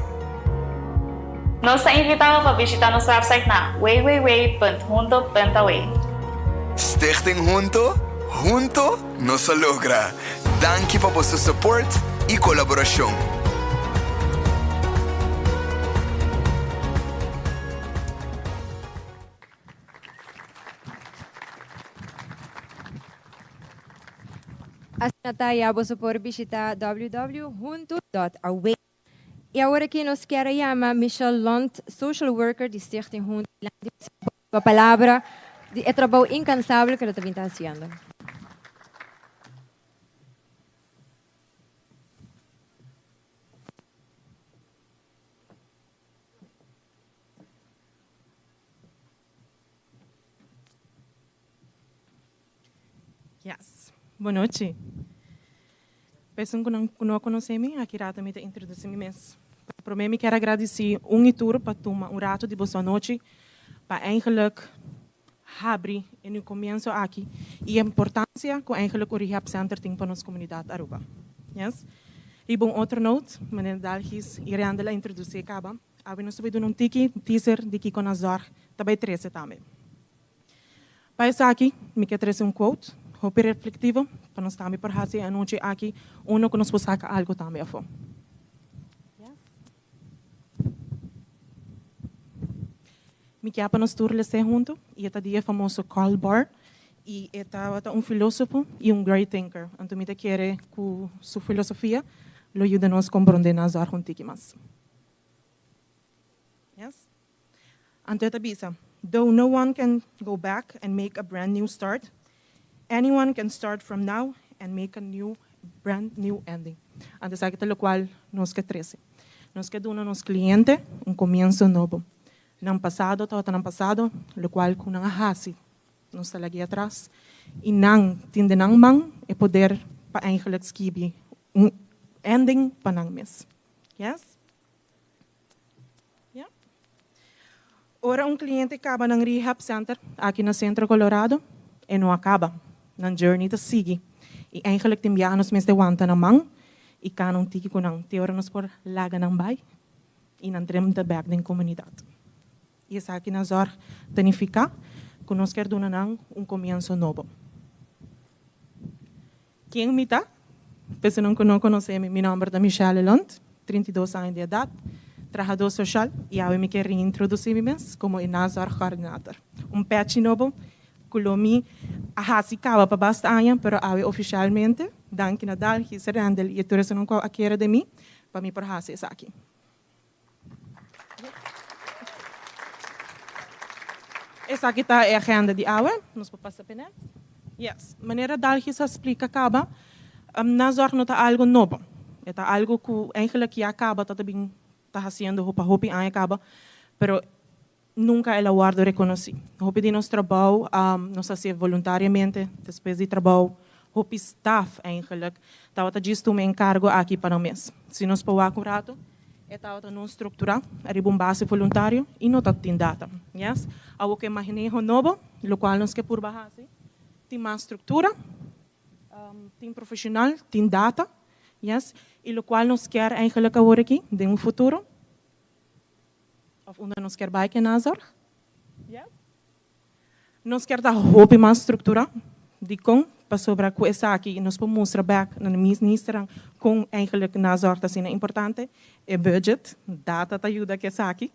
Nos ta invita bo pa bishita nos website na www.hunto.aw. Stichting Hunto, hunto nos a logra! Danki pa boso support y colaboracion. Asina ta ya boso por bishita www.hunto.aw. Y awor aki nos kier a yama Michelle Lont, social worker di Stichting Hunto dilanti pa palabra di e trabou incansabel cu el ta bin ta haciendo. Yes. Bon nochi. Pa esun ku nan ku no a konosé mi, aki rato mi ta introdusí mi mes. Promé mi kier a gradisí un i tur pa tuma un rato di boso anochi pa eigenlijk habri e new komienso aki i e importansia ku eigenlijk un rehab center tin pa nos komunidat Aruba. Yes. Riba un otro note, meneer Dalgis i Randall a introdusí e kaba, awe nos ta bai duna un tiki teaser di kiko na zorg ta bai trese tambe. Pa esaki, mi ke trese un quote hopi reflectivo pa nos tambe por haci e anochi aki uno cu nos por saca algo tambe afo. Mi kia pa nos tur lese hunto y e ta di e famoso Karl Barth y e tabata un filosofo y un great thinker. Anto mi ta kere cu su filosofia lo yuda nos compronde na zorg un tiki mas. Yes. Anto e ta bisa, Though no one can go back and make a brand new start, anyone can start from now and make a new brand new ending. Anto esaki ta locual nos ke trece. Nos ke duna nos cliente un comienso nobo. Nan pasado tabata nan pasado, locual cu nan a haci nos ta lag'e atras y nan tin den nan man e poder pa eigenlijk skibi un ending pa nan mes. Yes? Ya. Ora un cliente caba nan rehab center aki na Centro Colorado, e no a caba. Nan journey ta sigui. Y eigenlijk tin biaha nos mester wanta nan man y cana un tiki cu nan te ora nos por laga nan bay y nan drenta bek den comunidad. Y esaki na zorg ta nifica cu nos kier duna nan un comienzo nobo. Ken mi ta? P'esunnan ku no konosé mi, mi nòmber ta Michelle Lund, 32 aña di edat, trahadó soshal i awe mi ke reintrodusí mi mes komo e nazorgkoördinator. Un pèchi nobo ku lo mi a hasi kaba pa basta aña, pero awe ofishalmente, danki na Dalgis, Randel i e tur esunnan ku a kere den mi pa mi por hasi esaki. Esaki ta e agenda di awe. Nos por pasa p'e next. Yes. Manera Dalgis a splica caba, nazorg no ta algo nobo. E ta algo cu eigenlijk ya caba ta ta bin ta haciendo pa hopi aña caba, pero nunca el a wordo reconoci. Hopi di nos trabou nos a hacié voluntariamente, despues di trabou, hopi staff eigenlijk tabata djis tuma e encargo aki pa nan mes. Si nos por wak un rato, e tabata no structura ariba un base voluntario y no tabatin data. Yes. Awor cu e maneho nobo, locual nos ke purba haci, tin mas structura, tin profesional, tin data, yes, y locual nos kier eigenlijk awor aki den un futuro, Of unda nos kier bai ke nazorg? Yes. Nos kier ta hopi mas strukturá. Dikon? Pasobra ku esaki nos por mustra bèk na ministernan kon eigenlijk nazorg ta asina importante. E budget, data ta yuda ku esaki.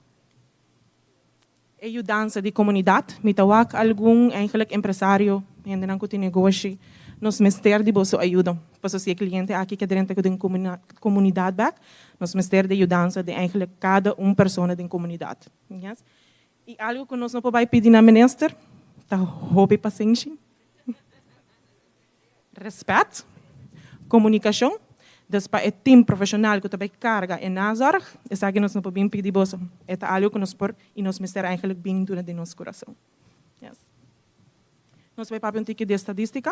E yudansa di komunidat. Mi ta wak algun eigenlijk empresario, hendenan ku tin negoshi, nos mester di boso ayuda. Pasobra si e kliente aki ke drenta ku den komunidat bèk, nos mester di yudansa di eigenlijk kada un persona den komunidat. Yes. I algu ku nos no por bai pidi na minister ta hopi pasenshi. Respet, komunikashon, dus pa e team profeshonal ku ta bai karga e nazorg, esaki nos no por bin pidi boso. E ta algu ku nos por i nos mester eigenlijk bin duna den nos kurason. Yes. Nos bai papia un tiki di estadistika.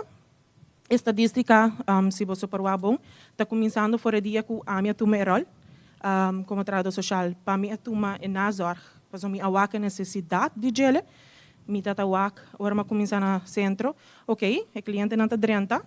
Estadistika, si boso por wak bon, ta kuminsando for e dia ku ami a tuma e ròl komo trahadó soshal. Pa mi a tuma e nazorg, pasobra mi a wak e nesesidat di djele. Mi ta ta wak ora mi a kuminsá na sentro, Ok, e klientenan ta drenta,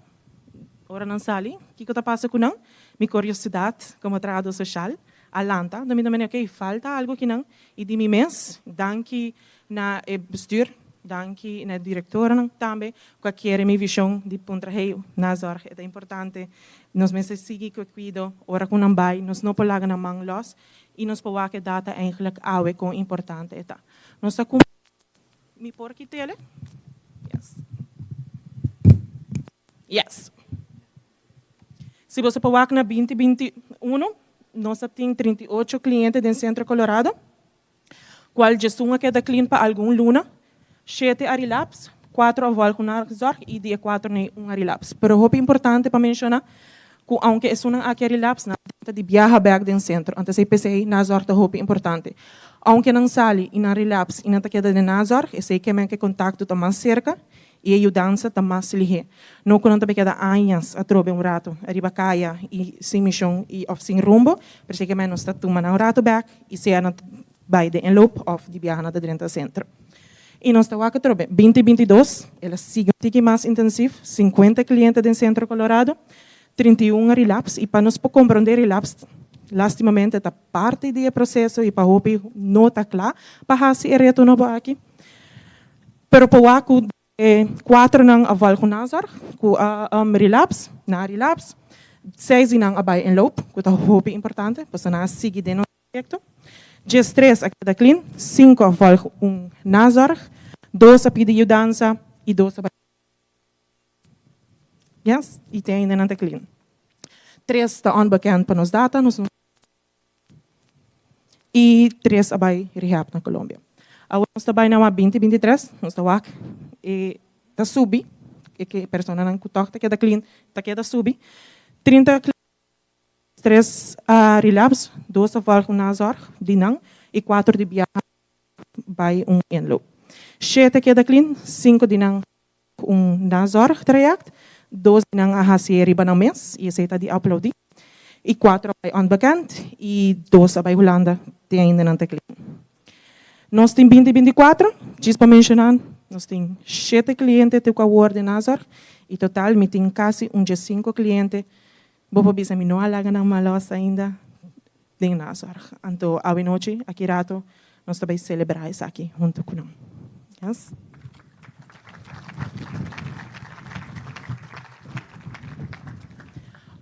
ora nan sali, kiko ta pasa ku nan? Mi kuriosidat komo trahadó soshal a lanta, anto mi ta mende, ok, falta algu akinan, i di mi mes, danki na e bestuur, danki na e direktornan tambe ku a kere mi vishon di puntra, hey, nazorg, e ta importante, nos mester sigui ku e kuido, ora ku nan bai, nos no por laga nan man lòs, i nos por wak e data eigentlik awe kon importante e ta. Nos ta. Mi por kitele? Yes. Yes. Si boso por wak na 2021, nos a tin 38 cliente den Centro Colorado, cual djesun a keda clean pa algun luna, shete a relapse, cuatro a volg naar zorg y di e cuatro nei un a relapse. Pero hopi importante pa menciona cu aunke esunnan aki a relapse, nan ta di biaha bek den centro. Antes ei p'esei nazorg ta hopi importante. Aunke nan sali y nan relapse y nan ta keda den nazorg, esei ke men ku e kontakto ta mas serka y e yudansa ta mas lihé. No ku nan ta bai keda añas atrobe un rato riba kaya y sin mishon y of sin rumbo, pero esei ke men nos ta tuma nan un rato bek y sea nan ta bai den inloop of di biaha nan ta drenta centro. Y nos ta wak atrobe, binti 22, el a sigui un tiki mas intensief, 50 cliente den Centro Colorado, 31 a relapse y pa nos por comprende relapse lastimamente ta parti di e proceso y pa hopi no ta cla pa haci e reto nobo aki. Pero por wak cu e cuatronan a volg nazorg cu a relapse, nan a relapse, seis di nan a bay inloop cu ta hopi importante pasobra nan a sigui den nos Proyecto. 13 a keda clean, cinco a volg un nazorg, dos a pidi yudansa y dos a bai. Yes, y te ainda nan ta clean. Tres ta onbekend pa nos data, nos no y tres a bai rehab na Colombia. Awor nos ta bai na wak 2023, nos ta wak e ta subi, e ke personanan ku tòg ta keda clean ta keda subi. 30 Tres a relapse, dos a volg un nazorg di nan y cuatro di biaha bay un inloop. Shete keda clean, cinco di nan un nazorg traject, dos di nan a haci riba nan mes y esey ta di aplaudi, y cuatro a bay onbekend y dos a bay Hulanda te ainda nan ta clean. Nos tin binti 24, djis pa menciona, nos tin shete cliente te cu awor den nazorg y total mi tin casi un 15 cliente. Bo por bisa mi no a laga nan malos ainda den nazorg. Anto awe nochi, aki rato, nos ta bai selebrá esaki huntu ku nan. Yes.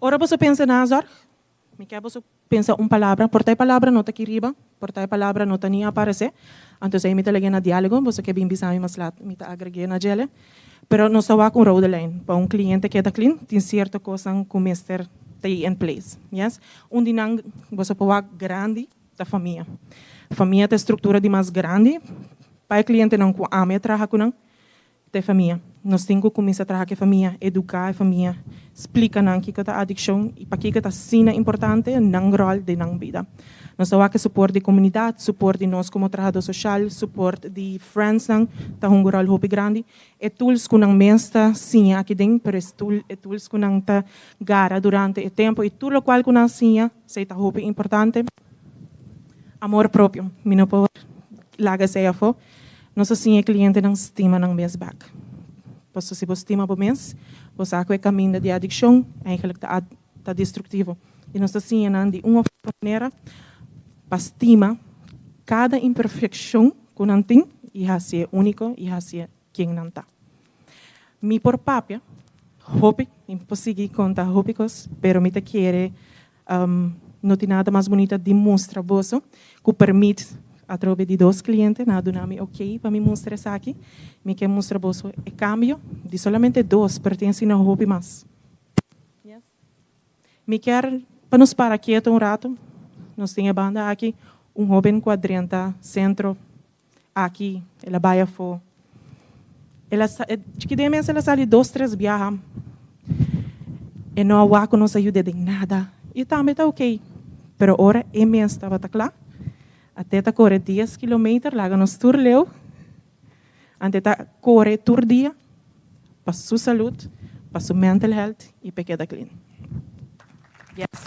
Ora boso pensa nazorg, mi ke boso pensa un palabra. Por ta e palabra no ta aki riba, por ta e palabra no ta ni aparesé. Anto esei mi ta lag'é na diálogo, boso ke bin bisa mi mas lat, mi ta agreg'é na djele. Pero nos ta wak un rode lijn. Pa un cliente keda clean, tin cierto cosnan cu mester ta in place. Yes? Un di nan, boso por wak grandi, ta famia. Famia ta e structura di mas grandi pa e clientenan cu ami a traha cu nan, ta e famia. Nos tin cu cuminsa traha cu e famia, educa e famia, splica nan kico ta adiccion y pakico ta asina importante nan rol den nan bida. Nos ta wak e support di comunidad, support di nos como trahador social, support di friendsnan ta hunga un rol hopi grandi. E tools cu nan mes ta siña aki den, pero e tool, e tools cu nan ta gara durante e tempo y tur locual cu nan siña, esey ta hopi importante. Amor propio, mi no por laga esey afo. Nos ta siña e clientenan stima nan mes bek. Pasobra si bo stima bo mes, bo sa cu e caminda di adiccion eigenlijk ta ta destructivo. Y nos ta siña nan di un of otro manera pa stima cada imperfeccion cu nan tin y haci'e unico y haci'e ken nan ta. Mi por papia hopi, mi por sigui conta hopi cos, pero mi ta kere no tin nada mas bunita di mustra boso cu permit atrobe di dos cliente nan a duna mi ok pa mi mustra esaki. Mi ke mustra boso e cambio di solamente dos, pero tin asina hopi mas. Mi kier pa nos para kieto un rato. Nos tin e banda aki un hoben cu a drenta centro aki, el a bay afo. El a sa, chikidé mes el a sali dos, tres biaha. E no a wak ku nos a yud'é den nada. I tambe ta oké. Pero ora e mes tabata kla, Ate ta kore dies kilometer, laga nos tur leu. Ante ta kore tur dia pa su salud, pa su mental health i pa e keda clean. Yes.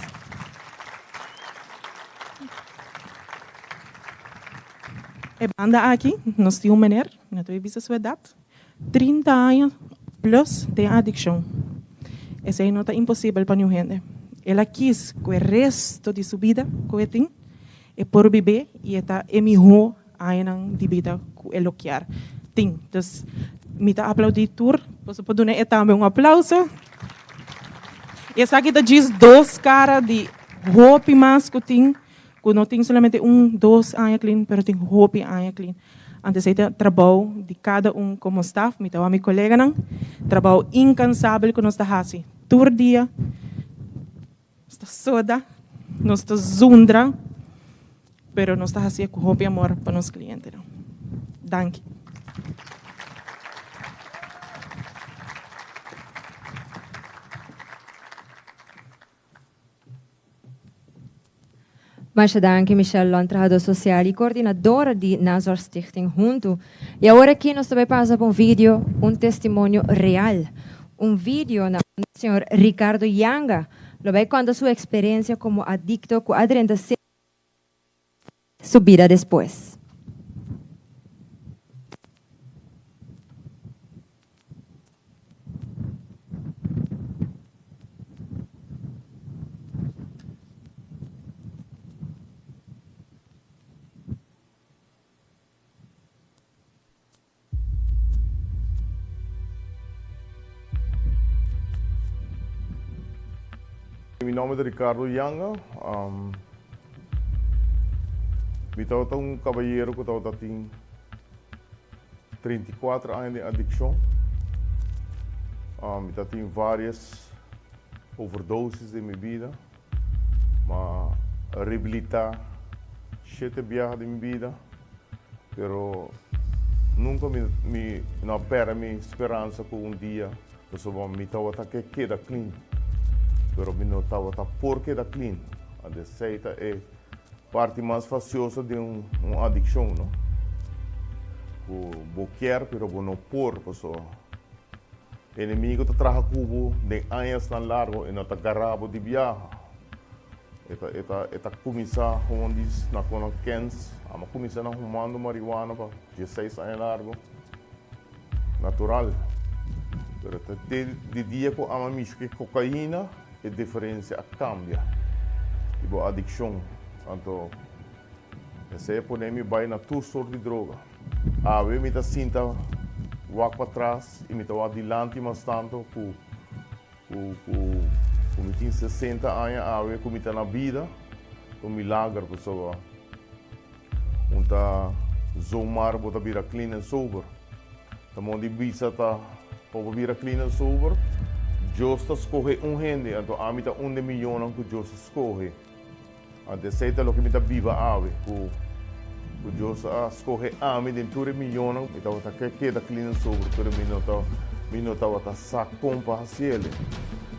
E banda aki nos tin un meneer, mi no ta bisa su edad, 30 aña plus den adiccion. Esei no ta imposibel pa niun hende. El a kis cu e resto di su bida cu e tin, e por bib'é y e ta e miho añanan di bida cu e lo kier tin. Dus mi ta aplaudi tur, boso por duna e tambe un aplauso. Y esaki ta djis dos cara di hopi mas cu tin, cu no tin solamente un, dos aña clean, pero tin hopi aña clean. Anto esei ta trabou di kada un komo staf, mi ta wak mi koleganan, trabou inkansabel ku nos ta hasi tur dia. Nos ta soda, nos ta zundra, pero nos ta hasié ku hopi amor pa nos klientenan. Danki. Masha danki Michelle Lon, trahadó sosial i koordinadora di Nazorg Stichting Huntu. I awor aki nos ta bai pasa pa un video, un testimonio real. Un video na unda señor Ricardo Yanga lo bai konta su eksperensia komo adikto ku a drenta su bida despues. Mi nomber ta Ricardo Yanga. Mi tabata un cabayero cu tabata tin 34 aña den adiccion. Mi ta tin varias overdosis den mi bida. Ma rehabilita shete biaha den mi bida. Pero nunca mi mi no a perde mi speransa cu un dia pasobra mi tabata ke keda clean pero mi no tabata por keda clean. Anto esey ta e parti mas fastioso den un adiccion no cu bo kier pero bo no por pasobra enemigo ta traha cu bo den añasnan largo y no ta gara bo di biaha. E ta e ta e ta kuminsá gewoon di na kon nan kens. Amo kuminsá na humando marihuana pa dieseis aña largo. Natural. Pero ta te di dia ku amo a mishi ku e kokaina e diferensia a kambia di bo adikshon. Anto esei a pone mi bai na tur sort di droga. Awe mi ta sinta wak patras i mi ta wak dilanti mas tantu ku Ku ku ku mi tin sesenta aña awe ku mi ta na bida ta un milager pasobra un ta zomaar bo ta bira clean and sober. Ta modo di bisa ta pa bo bira clean and sober Dios ta scoge un hende anto ami ta un den millonnan ku Dios a scoge. Anto esei ta loke mi ta biba awe ku ku Dios a scoge ami den tur e millonnan. Mi tabata ke keda clean and sober pero mi no ta mi no tabata sa kon pa hasiel.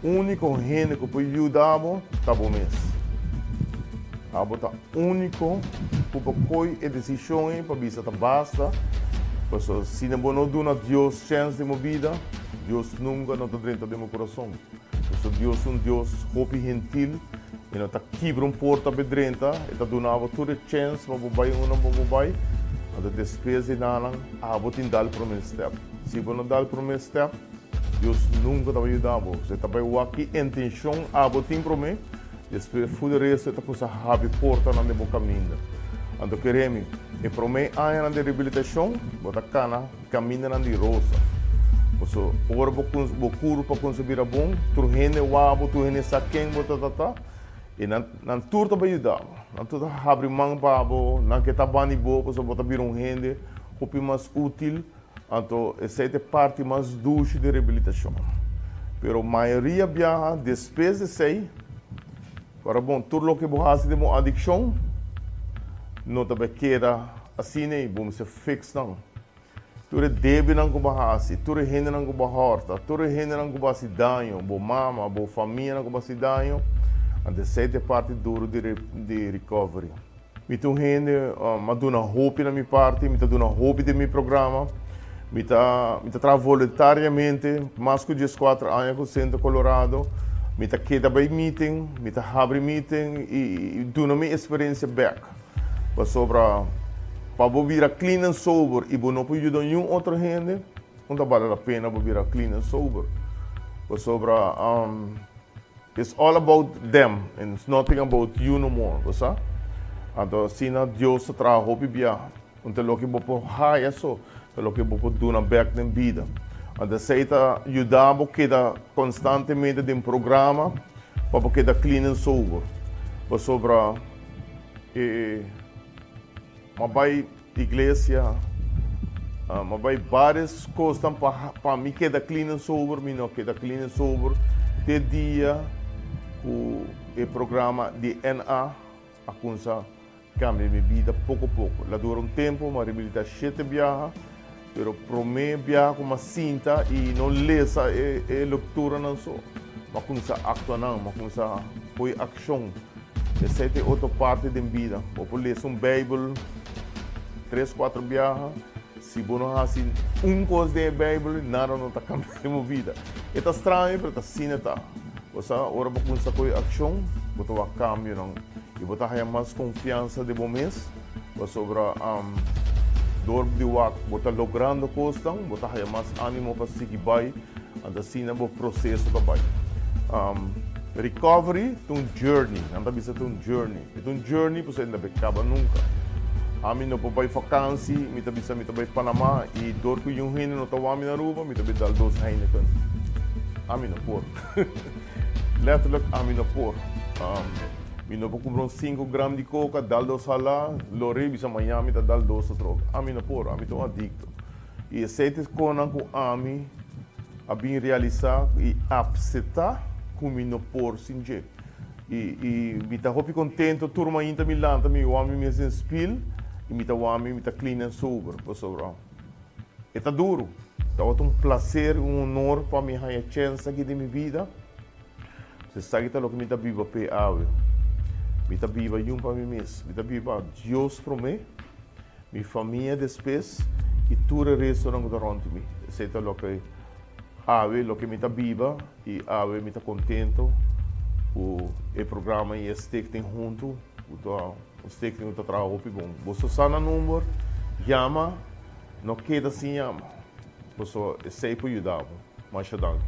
Unico hende ku por yuda bo ta bo mes. Abo ta unico ku por koi e decision ei pa bisa ta basta pasobra si bo no duna Dios chens den bo bida Dios nunca no ta drenta den bo corazon. Pasobra Dios ta un Dios hopi gentil. E no ta kibra un porta pa e drenta, e ta duna bo tur e chens pa bo bai unda bo por bai. Anto despues di nanan, abo tin dal prome step. Si bo no dal prome step, Dios nunca ta bai yuda bo. E ta bai wak ki intencion abo tin prome, despues fu de resto e ta cusa habri portanan den bo caminda. Anto kere mi, e prome añanan di rehabilitacion, bo ta cana Camindanan di rosa. Paso ora bo bo curpa cuminsa bira bon, tur hende wak bo, tur hende sa ken bo ta ta ta, y nan nan tur ta bay yuda bo. Nan tur ta habri man pa bo, nan ke ta bani bo pasobra bo ta bira un hende hopi mas util. Anto esey ta e parti mas dushi di rehabilitacion. Pero mayoria biaha despues di esey, ora bon tur loke bo haci den bo adiccion no ta bay keda asina y bo mester fix nan. Tur e debenan ku bo a hasi, tur e hendenan ku bo a hòrta, tur e hendenan ku bo a hasi daño, bo mama, bo famianan ku bo a hasi daño, anto esei ta e parti duru di di recovery. Mi ta un hende, mi a duna hopi na mi parti, mi ta duna hopi den mi programa, mi ta mi ta traha voluntariamente mas ku dieskuater aña ku Centro Colorado, mi ta keda bai meeting, mi ta habri meeting i duna mi eksperensia bèk. Pasobra pa bo bira clean and sober i bo no por yuda niun otro hende, no ta bale la pena bo bira clean and sober. Pasobra it's all about them and it's nothing about you no more, bo sa. Anto asina Dios ta traha hopi biaha. No ta loke bo por haya so, ta loke bo por duna bek den bida. Anto esei ta yuda bo keda konstantemente den programa pa bo keda clean and sober. Pasobra e m'a bai iglesia, m'a bai varios kosnan pa pa mi keda clean and sober, mi no keda clean and sober te dia ku e programa di NA a kumsa Cambia mi bida poco poco. La dura un tempo, m'a rehabilita shete biaha, pero prome biaha cu m'a sinta y no lesa e e lecturanan so, m'a cuminsa actua nan, m'a cuminsa poi accion. Esey ta e otro parti den bida. Bo por lesa un Bijbel tres, cuatro biaha, si bo no haci un cos den e Bijbel, nada no ta cambia den bo bida. E ta straño, pero ta asina ta. Bo sa, ora bo cuminsa poi accion, bo ta wak cambionan. I bo ta haña mas konfiansa den bo mes, pasobra dor di wak bo ta logrando kosnan, bo ta haña mas ánimo pa sigui bai, anto asina bo proseso ta bai. Recovery ta un journey, nan ta bisa ta un journey. E ta un journey pasobra e no ta bai kaba nunka. Ami no por bai fakansi, mi ta bisa mi ta bai Panama i dor ku yun hende no ta wak mi na Aruba, mi ta bai dal dos Heineken. Ami no por. Letterlijk ami no por. Mi no por kumpra un sinku gram di koka, dal dos hala, lor'é bisa maña mi ta dal dos atrobe. Ami no por, ami ta un adikto. I esei ta e konan ku ami a bin realisá i apseptá ku mi no por sin dje. I i mi ta hopi kontento tur mainta mi lanta mi wak mi mes den spil i mi ta wak mi mi ta clean en sober pasobra E ta duru. Tabata un placer i un honor pa mi haña chens aki den mi bida. Esaki ta loke mi ta biba p'e awe. Mi ta biba yun pa mi mes. Mi ta biba Dios promé, mi famia despues i tur e restonan ku ta rònt di mi. Esei ta loke awe loke mi ta biba i awe mi ta kontento ku e programa i e stichting huntu ku ta un stichting ku ta traha hopi bon. Boso sa nan number, yama. No keda sin yama, pasobra esei por yuda bo. Masha danki.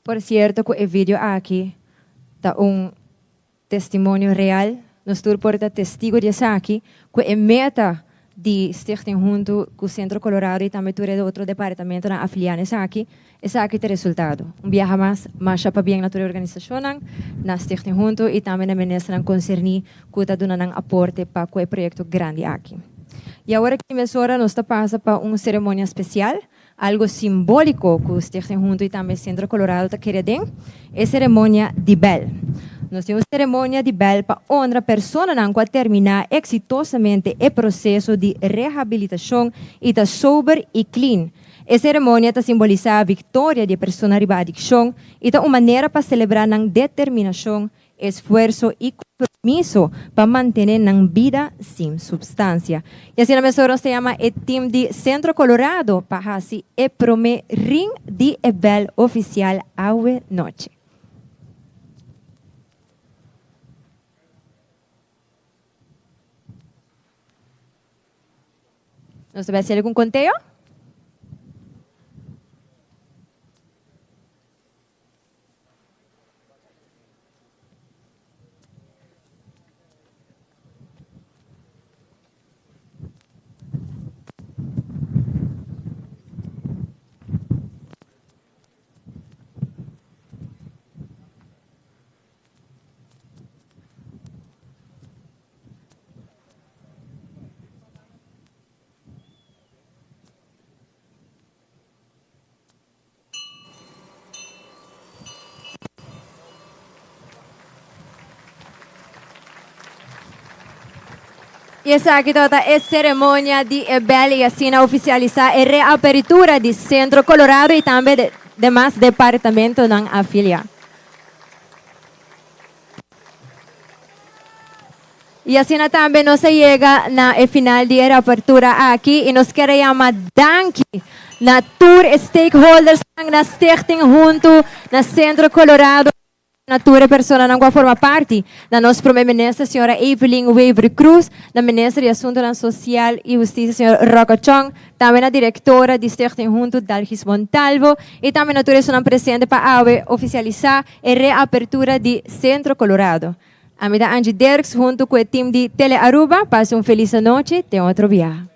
Por cierto cu e video aki ta un testimonio real, nos tur por ta testigo di esaki, cu e meta di Stichting huntu cu Centro Colorado y tambe tur e otro departamentonan afilia na esaki, esaki ta e resultado. Un biaha mas, masha pabien na tur e organisacionnan, na Stichting Huntu y tambe na ministernan concerni cu ta duna nan aporte pa cu e proyecto grandi aki. Y awor aki mesora nos ta pasa pa un ceremonia special, algo simbolico cu Stichting Huntu y tambe Centro Colorado ta kere den, e ceremonia di bel. Nos tin un ceremonia di bel pa honra personanan cu a termina exitosamente e proceso di rehabilitacion y ta sober y clean. E ceremonia ta simbolisa victoria di e persona riba adiccion y ta un manera pa celebra nan determinacion esfuerso i kompromiso pa mantené nan bida sin supstansia. I asina mesora nos ta yama e tim di Centro Colorado pa hasi e promé ring di e bèl ofisial awe nochi. Nos ta bai hasi algun konteo? Y esaki tabata e ceremonia di e bel y asina oficialisa e reapertura di Centro Colorado y tambe demas departamentonan afilia. Y asina tambe nos a yega na e final di e reapertura aki y nos kier a yama danki na tur e stakeholdersnan, na Stichting Hunto, na Centro Colorado, na tur e personanan cu a forma parti, na nos Prome Minister Sra. Evelyn Wever-Croes, na Minister di Asuntonan Social y Husticia Sr. Rocco Tjong, tambe na Directora di Stichting Hunto Dalgis Montalvo y tambe na tur esunnan presente pa awe oficialisa e reapertura di Centro Colorado. Ami ta Angie Dirks hunto cu e team di Tele Aruba. Pasa un feliz anochi, te otro biaha.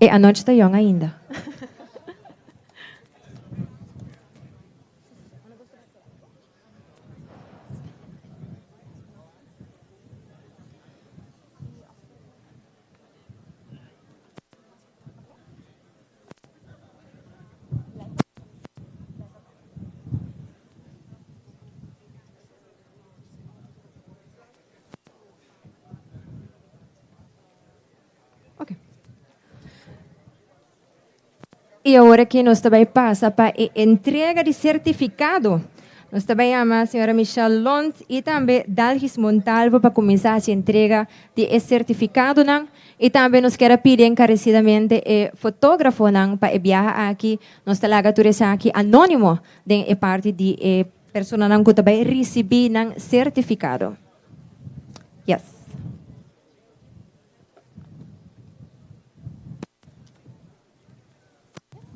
E anochi ta yong ainda. Y awor aki nos ta bay pasa pa e entrega di certificado. Nos ta bay yama señora Michelle Lont y tambe Dalgis Montalvo pa cuminsa haci entrega di e certificadonan. Y tambe nos kier a pidi encarecidamente e fotografonan pa e biaha aki. Nos ta laga tur esaki anonimo den e parti di e personanan cu ta bay ricibi nan certificado. Yes.